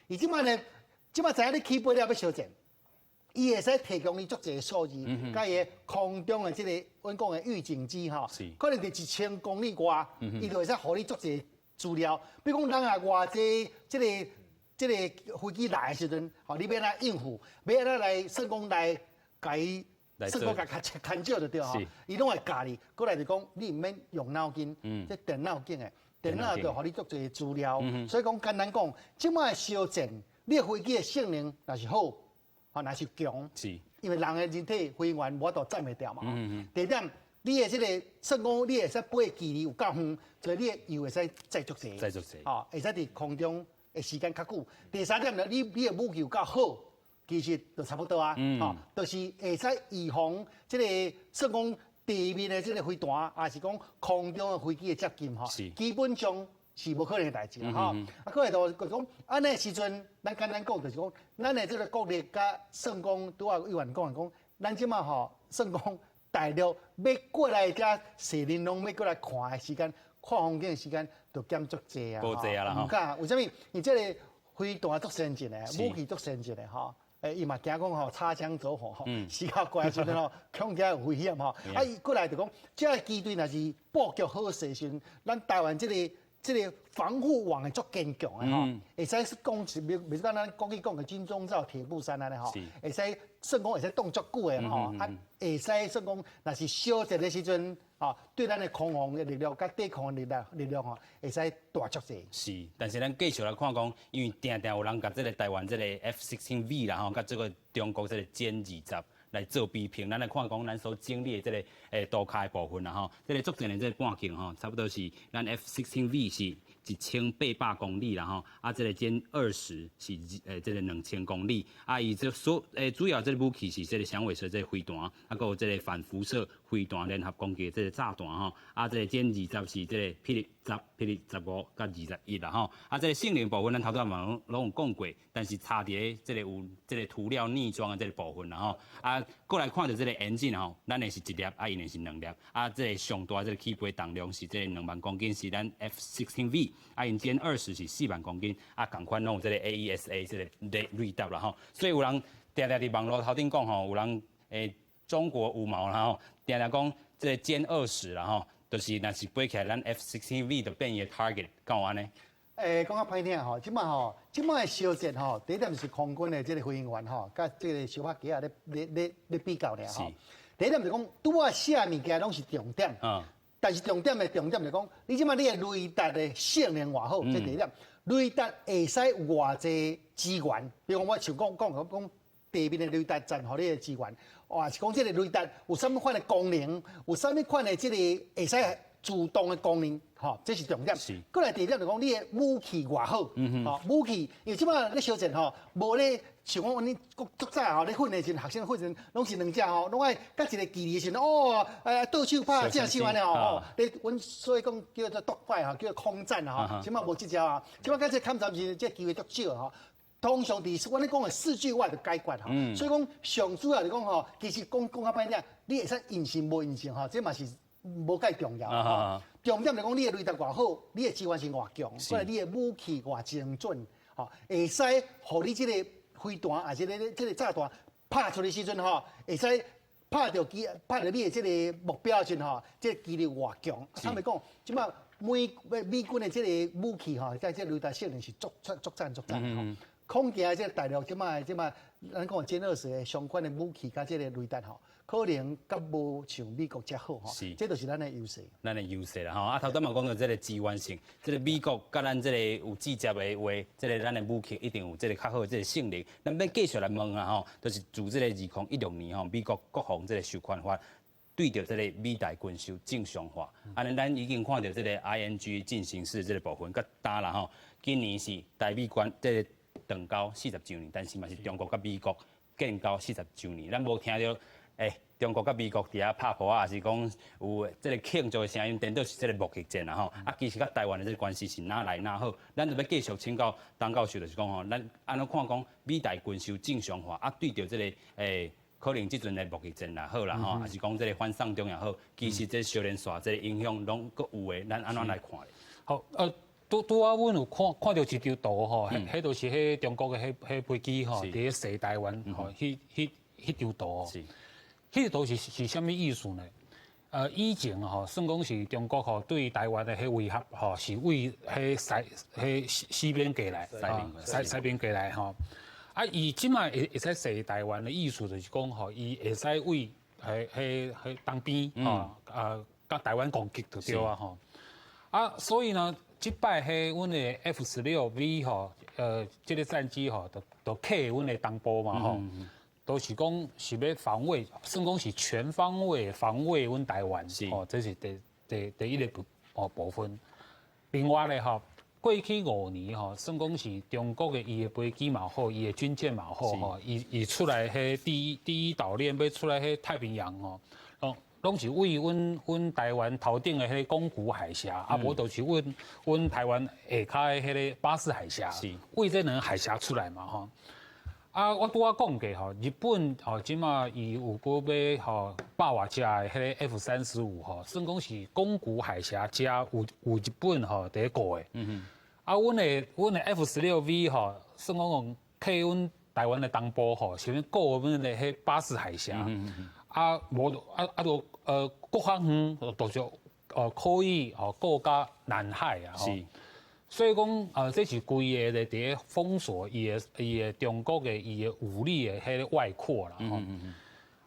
伊這擺呢，這擺知影你起飛了欲相戰。伊會使提供你足濟數字，佮伊空中的這個阮講的預警機吼，可能佇1000公里外，伊就會使予你足濟資料。比如講，人啊偌濟這個這個飛機來的時陣，吼，你欲按怎應付，欲按怎來算講來共伊算講共牽制就對吼，伊攏會教你。過來就講，你毋免用腦筋，這電腦間的，電腦就予你足濟資料。所以講簡單講，這擺相戰，你的飛機的性能若是好，吼，若是強，因為人的人體飛行員無法度載袂牢嘛。第二點，你的這個算講，你會使飛的距離有夠遠，所以你的油會使載足濟，載足濟，吼，會使佇空中的時間較久。第三點呢，你的武器有夠好，其實就差不多啊，吼，就是會使預防這個算講地面的這個飛彈，抑是講空中的飛機的接近，吼，基本上。是無可能的代誌啦吼。啊，閣來就講，按呢時陣，咱簡單講就是講，咱的這個國力佮算講，拄仔委員講的講，咱這馬吼算講大陸欲過來遮踅玲瑯欲過來看的時間，看風景的時間就減足濟啊。無濟啊啦吼。毋敢，為啥物？伊這個飛彈足先進的，武器足先進的吼。伊嘛驚講吼擦槍走火吼，時較過來時陣吼，恐驚有危險吼。啊，伊過來就講，這個機隊若是布局好勢時，咱台灣這個防護網會足堅強的吼，會使講是比如講咱過去講的金鐘罩鐵布衫按呢吼，會使算講會使擋足久的吼，啊，會使算講若是小戰的時陣，吼，對咱的空防的力量佮地空的力量吼，會使大足濟。是，但是咱繼續來看講，因為定定有人共這個台灣這個 F-16V 啦吼，佮這個中國這個殲20來做比拼，咱來看講咱所整理的這個圖卡的部分啦吼，這個作戰的這個半徑吼，差不多是咱 F-16V 是1800公里啦吼，啊，這個殲二十是這個2000公里，啊，伊這所主要這個武器是這個響尾蛇這個飛彈，啊，閣有這個反輻射飛彈聯合攻擊這個炸彈吼，啊，這個殲20是這個霹靂十、霹靂15佮21啦吼，啊，這個性能部分咱頭拄仔嘛攏有講過，但是差佇咧這個有這個塗料逆裝的這個部分啦吼，啊，閣來看著這個引擎吼，咱的是一粒，啊，𪜶的是兩粒，啊，這個上大這個起飛重量是這個2萬公斤，是咱 F-16V。啊，𪜶殲二十是4萬公斤，啊，仝款攏有這個 AESA 這個雷達啦吼，所以有人定定佇網路頭頂講吼，有人中國五毛啦吼，定定講這個殲二十啦吼，就是若是飛起來，咱 F-16V 就變伊的 target，敢有按呢？講較歹聽吼，這馬吼，這馬的相戰吼，第一點是空軍的這個飛行員吼，佮這個小拍機仔咧比較爾吼。第一點就講，拄仔寫物件攏是重點。但是重點的重點就講，你這馬你的雷達的性能偌好，這第一點。雷達會使偌濟資源，比如講我像講講講地面的雷達站，予你的資源，或是講這個雷達有啥物款的功能，有啥物款的這個會使自動的功能，吼，這是重點。閣來第二點就講，你的武器偌好，吼，武器，因為這馬咧相戰吼，無咧像講阮足早吼咧訓練時，學生訓練攏是兩隻吼，攏愛佮一個距離的時陣，哦，倒手拍正手按呢吼，咧阮所以講叫做 dog fight 吼，叫做空戰吼，這馬無這招啊，這馬佮這空戰時，這機會足少吼。通常佇阮咧講的四句話就解決吼，所以講上主要就講吼，其實講講較歹聽，你會使隱形無隱形吼，這嘛是無介重要。重點就講你的雷達偌好，你的資源性偌強，閣來你的武器偌精準，吼，會使予你這個飛彈抑是這個炸彈拍出去時陣吼，會使拍著你的這個目標時陣吼，這個幾率偌強。坦白講，這馬美軍的這個武器吼，在這個雷達性能是足足讚足讚吼。恐驚這個大陸這馬，咱講殲二十的相關的武器佮這個雷達吼，可能較無像美國遮好吼，這就是咱的優勢。咱的優勢啦吼，啊頭拄嘛講到這個資源性，這個美國佮咱這個有直接的話，這個咱的武器一定有這個較好的這個性能。咱欲繼續來問啊吼，就是自這個2016年吼，美國國防這個授權法對著這個美台軍售正常化，按呢咱已經看著這個 ING 進行式這個部分，佮今啦吼，今年是台美關這個斷交40週年，但是嘛是中國佮美國建交40週年，咱無聽著中國佮美國佇遐拍噗仔，抑是講有這個慶祝的聲音，顛倒是這個貿易戰啦吼。啊，其實佮台灣的這個關係是哪來哪好，咱就欲繼續請教董教授，就是講吼，咱按怎看講美台軍售正常化，啊，對著這個可能這陣的貿易戰也好啦吼，抑是講這個反送中也好，其實這相連紲這個影響攏閣有的，咱按怎來看咧？好，拄拄仔阮有看看著一張圖吼，彼就是彼中國的彼飛機吼，佇咧踅台灣吼，彼張圖。彼個圖是啥物意思呢？以前吼，算講是中國吼對台灣的彼威脅吼，是對彼西彼西西邊過來，西西邊過來吼。啊，伊這馬會使踅台灣的意思就是講吼，伊會使對彼東邊吼，啊，佮台灣攻擊就對啊吼。啊，所以呢，這擺彼阮的 F-16V 吼，這個戰機吼，就客阮的東部嘛吼。都是講是欲防衛，算講是全方位防衛阮台灣，哦，這是第一個部分。另外咧吼，過去5年吼，算講是中國的伊的飛機嘛好，伊的軍艦嘛好吼，伊出來彼第一島鏈欲出來彼太平洋吼，攏攏是為阮台灣頭頂的彼个宮古海峽，啊，無就是阮台灣下跤的彼个巴士海峽，為這兩个海峽出來嘛吼。啊，我拄仔講過吼，日本吼這馬伊有閣買吼百外架的彼个 F-35吼，算講是宮古海峽遮有日本吼佇咧顧的。啊，阮的 F-16V 吼，算講講去阮台灣的東部吼，是欲顧阮的彼巴士海峽。啊，無啊啊，就閣較遠，就可以吼顧到南海啊。所以講，這是規个咧佇咧封鎖伊的中國的伊的武力的彼个外擴啦。吼。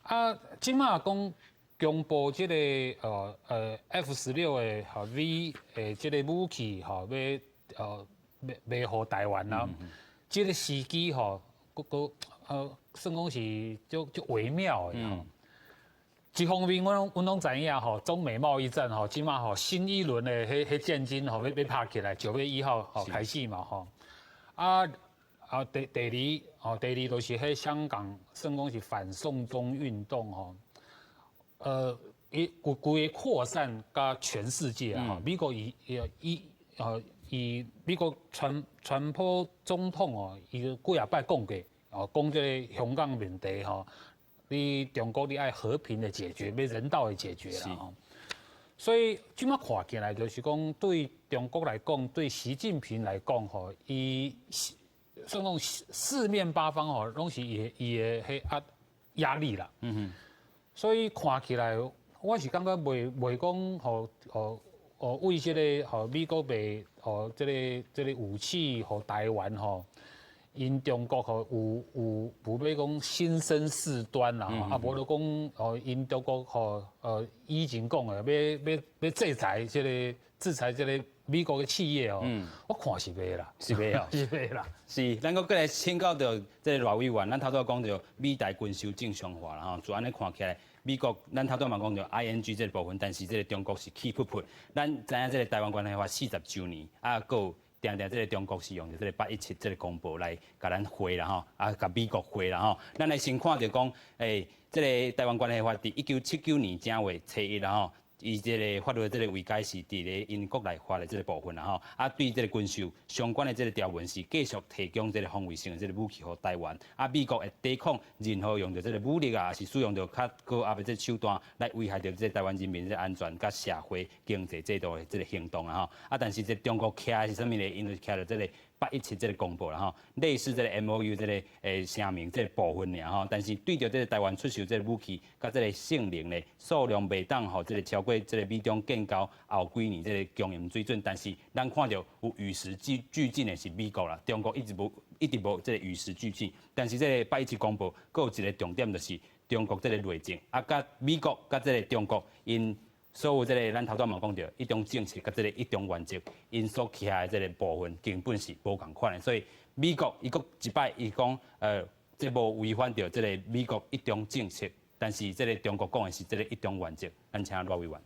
啊，這馬講公布這个F-16的吼 V 的這个武器吼，欲賣賣予台灣啦。這个時機吼，閣閣算講是足足微妙的吼。一方面，阮攏知影吼，中美貿易戰吼，這馬吼新一輪的彼戰爭吼，欲拍起來，9月1號吼開始嘛吼。啊啊，第二吼，第二就是彼香港算講是反送中運動吼，伊規規个擴散到全世界啊！美國伊伊伊伊美國川普總統哦，伊幾仔擺講過哦，講這个香港問題吼。你中國你愛和平的解決，欲人道的解決啦吼。所以這馬看起來就是講，對中國來講，對習近平來講吼，伊算講四面八方吼，攏是伊的彼壓力啦。所以看起來，我是感覺袂講吼吼哦，為這个吼美國賣吼這个武器予台灣吼。𪜶中國吼有欲講心生事端啦，啊無就講哦，𪜶中國吼以前講的欲制裁這个美國的企業哦，我看是袂啦，是袂哦，是袂啦。是，咱閣過來請教著這個賴委員，咱頭拄仔講著美台軍售正常化啦吼，就按呢看起來，美國咱頭拄仔嘛講著 ING 這個部分，但是這個中國是氣噗噗。咱知影這個台灣關係法40週年，啊，閣有定定這個中國是用著這個817這個公報來共咱回啦吼，啊，共美國回啦吼。咱來先看著講，這個台灣關係法佇1979年正月初一啦吼。伊這个法律的這个違解是佇咧𪜶國內法的這个部分啦吼，啊對這个軍售相關的這个條文是繼續提供這个防衛性的這个武器予台灣，啊美國會抵抗任何用著這个武力啊，抑是使用著較高壓的這个手段來危害著這个台灣人民的安全佮社會經濟制度的這个行動啊吼，啊但是這中國徛的是啥物呢？𪜶就徛著這个817這个公報啦吼，類似這个 MOU 這个聲明這个部分爾吼，但是對著這个台灣出售這个武器佮這个性能咧數量袂當予這个超過這个美中建交後幾年這个供應水準，但是咱看著有與時俱進的是美國啦，中國一直無這个與時俱進，但是這個817公報閣有一个重點就是中國這个內政，啊，佮美國佮這个中國𪜶所有這个咱頭拄仔嘛講著一中政策佮這个一中原則，𪜶所徛的這个部分根本是無仝款的，所以美國伊閣一擺伊講，這無違反著這个美國一中政策，但是這个中國講的是這个一中原則，咱請賴委員。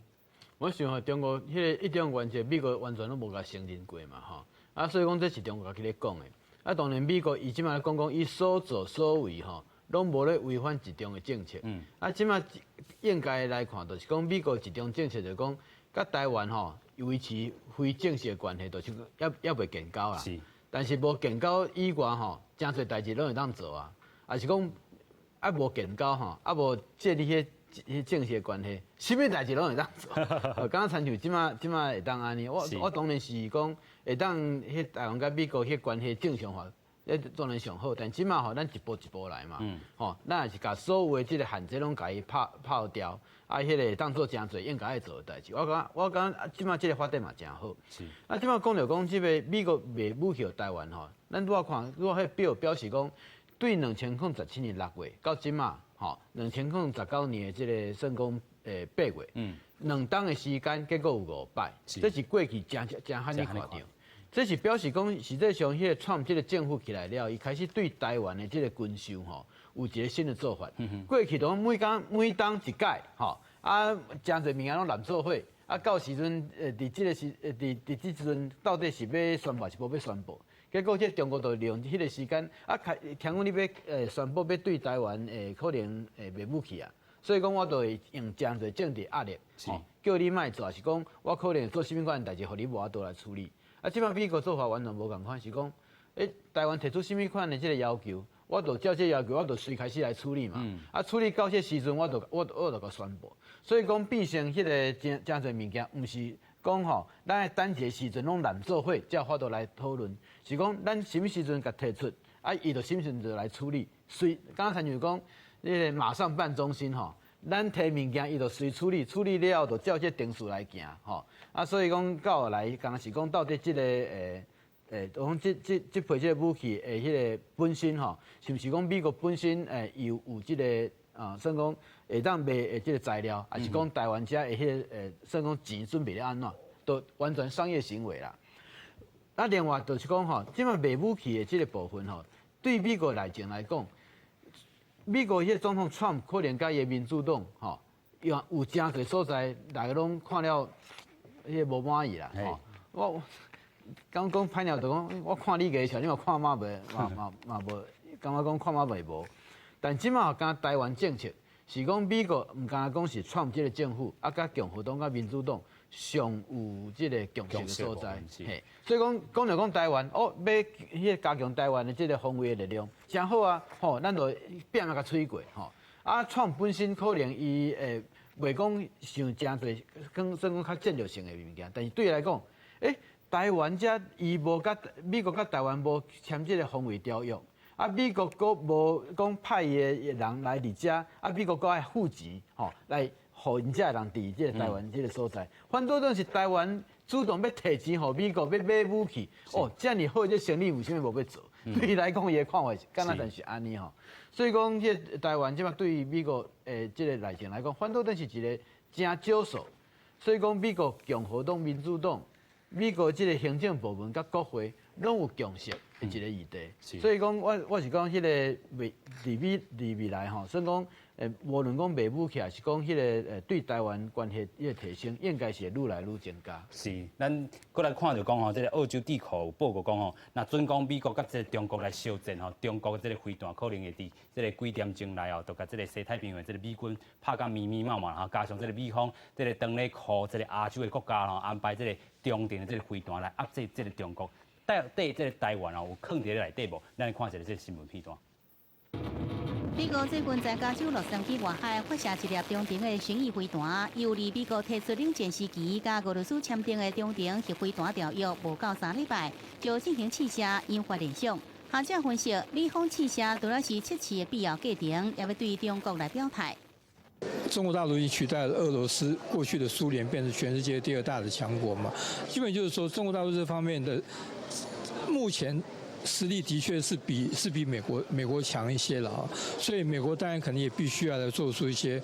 我想吼，中國彼个一中原則，美國完全攏無共承認過嘛，吼。啊，所以講這是中國家己咧講的。啊，當然美國伊這馬咧講講，伊所作所為吼，攏無咧違反一中的政策。啊，這馬應該來看，就是講美國一中政策，就是講佮台灣吼維持非正式的關係，就是猶未建交啦。但是無建交以外吼，誠濟代誌攏會當做啊。啊是講啊無建交吼，啊無建立彼正式的關係，啥物代誌攏會當做。敢若親像這馬會當按呢，我當然是講會當彼台灣佮美國彼關係正常化。這當然上好，但這馬吼，咱一步一步來嘛，吼，咱也是共所有的這个限制攏共伊拋掉，啊，彼个會當做誠濟應該愛做的代誌。我感覺這馬這个發展嘛誠好。啊，這馬講著講這个美國賣武器予台灣吼，咱拄仔看，拄仔彼表表示講，對2017年6月到這馬吼，2019年的這个算講8月，兩冬的時間結果有五擺，這是過去誠誠罕見看著。這是表示講，實際上，彼个川普這个政府起來了，伊開始對台灣的這个軍售吼，有一个新的做法。過去都每工每冬一改，吼，啊，誠濟物件攏濫做伙，啊，到時陣，佇這个時，佇這時陣，到底是欲宣布抑是無欲宣布？結果，這中國就利用彼个時間，啊，開聽講你欲宣布欲對台灣，可能賣武器啊，所以講我就會用誠濟政治壓力，吼，叫你莫做，抑是講我可能做啥物款代誌，予你無法度來處理。啊，這擺美國做法完全無仝款，是講，台灣提出啥物款的這個要求，我就照這個要求，我就隨開始來處理嘛。啊，處理到這時陣，我就共宣布。所以講變成彼個誠誠濟物件，毋是講吼，咱愛等一個時陣攏攬做伙，才有法度來討論。是講咱啥物時陣共提出，啊，伊就啥物時陣就來處理。隨敢若親像講，彼個馬上辦中心吼，咱提物件，伊就隨處理，處理了後就照這程序來行吼。啊，所以講到後來，敢若是講到底這個講這批這個武器的彼個本身吼，是毋是講美國本身有這個啊，算講會當賣的這個材料，抑是講台灣遮的彼個算講錢準備咧按怎，都完全商業行為啦。啊，另外就是講吼，這擺賣武器的這個部分吼，對美國內政來講，美國彼個總統川普可能佮伊的民主黨吼，有有誠濟所在，大家攏看了彼個無滿意啦。吼，我講講歹聽就講，我看你個笑，你嘛看嘛袂，嘛嘛嘛無，感覺講看嘛袂無。但這擺敢台灣政策是講美國毋敢講是川普這個政府，啊，佮共和黨佮民主黨上有這個共識的所在，嘿，所以講講著講台灣，哦，欲彼個加強台灣的這個防衛的力量，誠好啊，吼，咱就拼啊共催過，吼。啊，川普本身可能伊會袂講想誠濟，講算講較戰略性的物件，但是對伊來講，台灣遮伊無佮美國佮台灣無簽這個防衛條約，啊，美國閣無講派伊的人來佇遮，啊，美國閣愛付錢，吼，來予𪜶遮的人佇這個台灣這個所在，反倒轉是台灣主動欲提錢予美國欲買武器，哦，遮爾好這生意為啥物無欲做？對伊來講，伊的看法是敢若就是按呢吼。所以講，這個台灣這擺對美國的這個內政來講，反倒轉是一個誠少數。所以講，美國共和黨、民主黨、美國這個行政部門佮國會攏有共識的一個議題。所以講，我是講，彼個未佇未佇未來吼，算講無論講賣武器，抑是講彼個對台灣關係彼個提升，應該是會愈來愈增加。是，咱閣來看著講吼，這個澳洲智庫報告講吼，若準講美國佮這個中國來相戰吼，中國這個飛彈可能會佇這個幾點鐘內哦，就共這個西太平洋的這個美軍拍甲密密麻麻吼，加上這個美方這個當咧予這個亞洲的國家吼安排這個中程的這個飛彈來壓制這個中國，到底這個台灣哦有囥佇咧內底無？咱來看一下這個新聞片段。美國最近在加州洛杉磯外海發射一粒中程的巡弋飛彈，猶離美國提出冷戰時期佮俄羅斯簽訂的中程核飛彈條約無夠3禮拜，就進行試射，引發聯想。學者分析，美方試射除了是測試的必要過程，也欲對中國來表態。中國大陸已經取代了俄羅斯，過去的蘇聯變成全世界第二大的強國嘛。基本就是說，中國大陸這方面的目前實力的確是比美國強一些了啊，所以美國當然可能也必須要來做出一些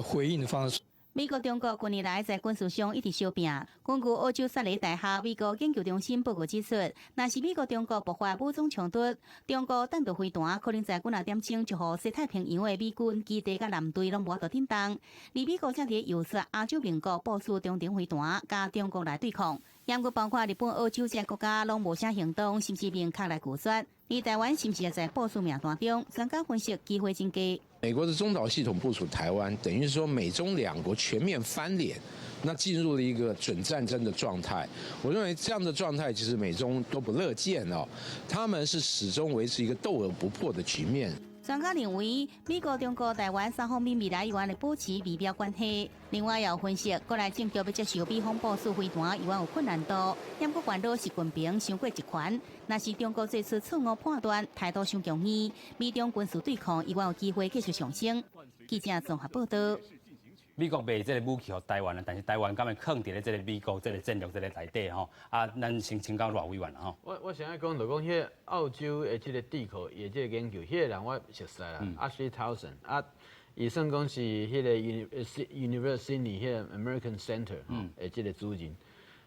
回應的方式。美國、中國近年來在軍事上一直相拚。根據澳洲雪梨大學美國研究中心報告指出，若是美國、中國爆發武裝衝突，中國彈道飛彈可能在幾若點鐘就予西太平洋的美軍基地佮艦隊攏無法度頂動。而美國正佇遊說亞洲盟國部署中程飛彈，佮中國來對抗。毋過包括日本、澳洲這些國家攏無啥行動，甚至明確來拒絕。而台灣是毋是也在部署名單中？專家分析機會真低。美國的中導系統部署台灣，等於說美中兩國全面翻臉，那進入了一個準戰爭的狀態。我認為這樣的狀態其實美中都不樂見哦，他們是始終維持一個鬥而不破的局面。專家認為，美國、中國、台灣三方面未來依然會保持微妙關係。另外，也有分析，國內政局欲接受美方部署飛彈，依然有困難度。毋過元老習近平傷過集權，若是中國做出錯誤判斷，態度傷強硬，美中軍事對抗依然有機會繼續上升。記者綜合報道。美國賣這個武器予台灣啊，但是台灣敢會囥佇咧這個美國這個戰略這個內底吼？啊，咱先請教賴委員吼。我想欲講就講，彼個澳洲的這個智庫伊的這個研究，彼個人我熟似啦，Ashley Townsend 啊，伊算講是彼個 University Sydney 彼個 American Center 吼的這個主任。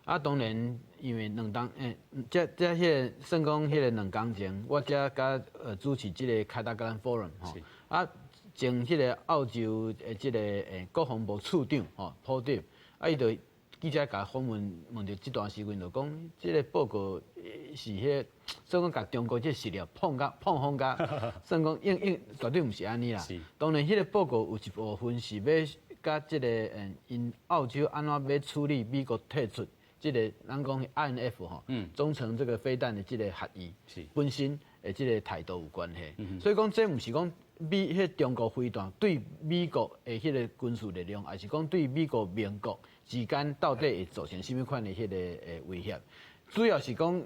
啊，當然因為兩當這彼個算講彼個2工前，我才佮主持這個凱達格蘭 Forum 吼。啊。前彼個澳洲的這個國防部次長吼，部長，啊，伊就記者共訪問問著這段時間就講，這個報告是彼算讲共中国這實力膨甲膨風甲，算講應應絕對毋是按呢啦。當然，彼個報告有一部分是欲佮這个𪜶澳洲按怎欲處理美國退出這个咱講 INF 吼，中程這个飛彈的這个協議，本身的這个態度有關係。所以講這毋是講美彼中國飛彈對美國的彼个軍事力量，抑是講對美國盟國之間到底會造成啥物款的彼个威脅。主要是講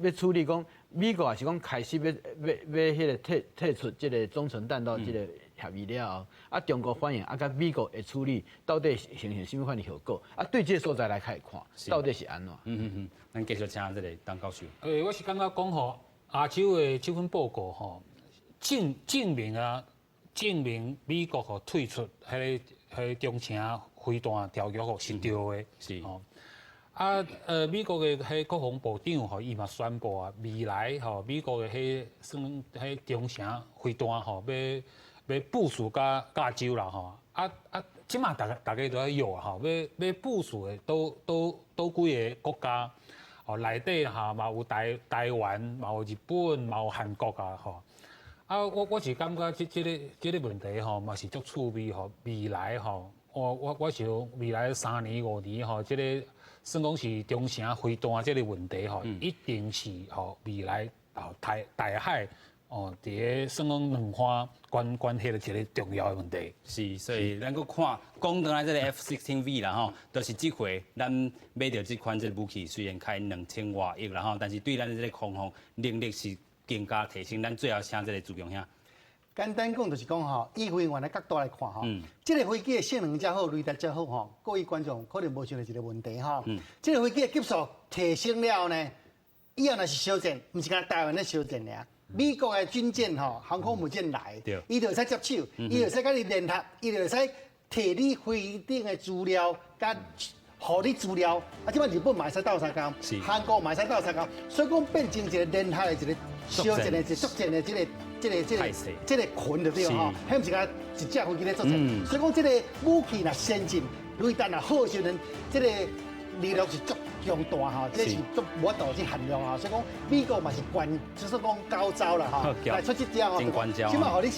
欲處理講美國也是講開始欲欲欲彼个退出這个中程彈道這個協議了後，啊中國反應啊，佮美國的處理到底形成啥物款的效果？啊對這个所在來開看，到底是按怎？咱繼續請這个董教授。我是感覺講吼，亞洲的這份報告吼，證明啊，證明美國吼退出彼个中程飛彈條約吼是對的。吼。啊，美國的彼國防部長吼，伊嘛宣布啊，未來吼，美國的彼算彼中程飛彈吼，欲部署佮加州啦吼。啊啊，這馬逐家都咧約吼，欲部署的佗佗佗幾个國家，吼內底吼嘛有台灣，嘛有日本，嘛有韓國啊吼。啊，我是感覺這个問題吼嘛是足趣味吼，未來吼，我想未來3年5年吼，這个算講是中程飛彈這个問題吼，一定是吼未來哦台海哦，佇个算講兩岸關係的一個重要的問題。是，所以咱閣看講轉來這个 F-16V 啦吼，就是這回咱買著這款這个武器，雖然開2000外億啦吼，但是對咱的這个空防能力是更加提升。咱最後請這个朱強兄。簡單講就是講吼，以飛行員的角度來看吼，這个飛機的性能遮好，雷達遮好吼，各位觀眾可能無想著一个問題吼，這个飛機的級數提升了後呢，以後若是相戰，毋是干焦台灣咧相戰爾，美國的軍艦吼，航空母艦來，伊就會使接手，伊就會使佮你聯合，伊就會使提你飛頂的資料，佮予你資料。啊，這擺日本嘛會使鬥相共，韓國嘛會使鬥相共，所以講變成一个聯合的一个相戰的一個作戰的這个。這个群就對吼，彼毋是干焦一隻飛機咧作戰，所以講這个武器若先進，雷達若好時陣，這个力量是足強大吼，這是足無法度去限量吼，所以講美國嘛是關，就是講高招啦吼，來出這招吼，這擺予你。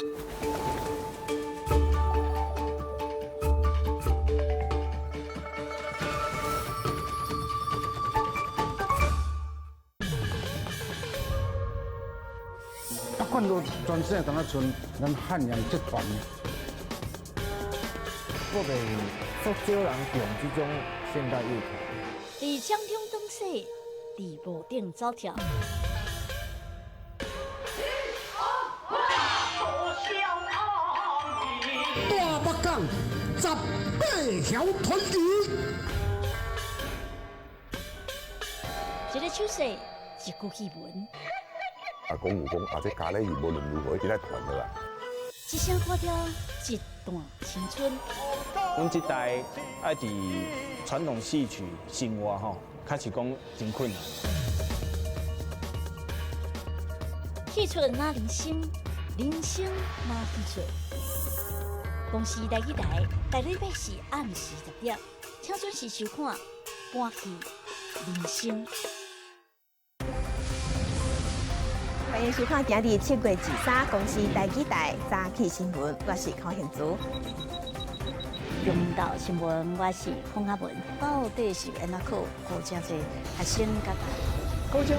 看到全世界敢若賰咱漢陽集團。我袂足少人用這種現代樂團。佇掌中轉世，佇無頂走跳。大北港18條團魚。一个手勢，一句戲文。啊，講有講啊，這咖喱魚無論如何一定愛傳落來。一聲歌調，一段青春。阮這代愛佇傳統戲曲生活吼，確實講真困難。戲出哪人生，人生哪戲出。公視台語台，逐禮拜四暗時10點，請準時收看《搬戲人生》。歡迎收看今日7月23公視台語台早起新聞，我是柯杏珠。中道新聞，我是洪阿文。到底是按怎考予遮濟學生佮家？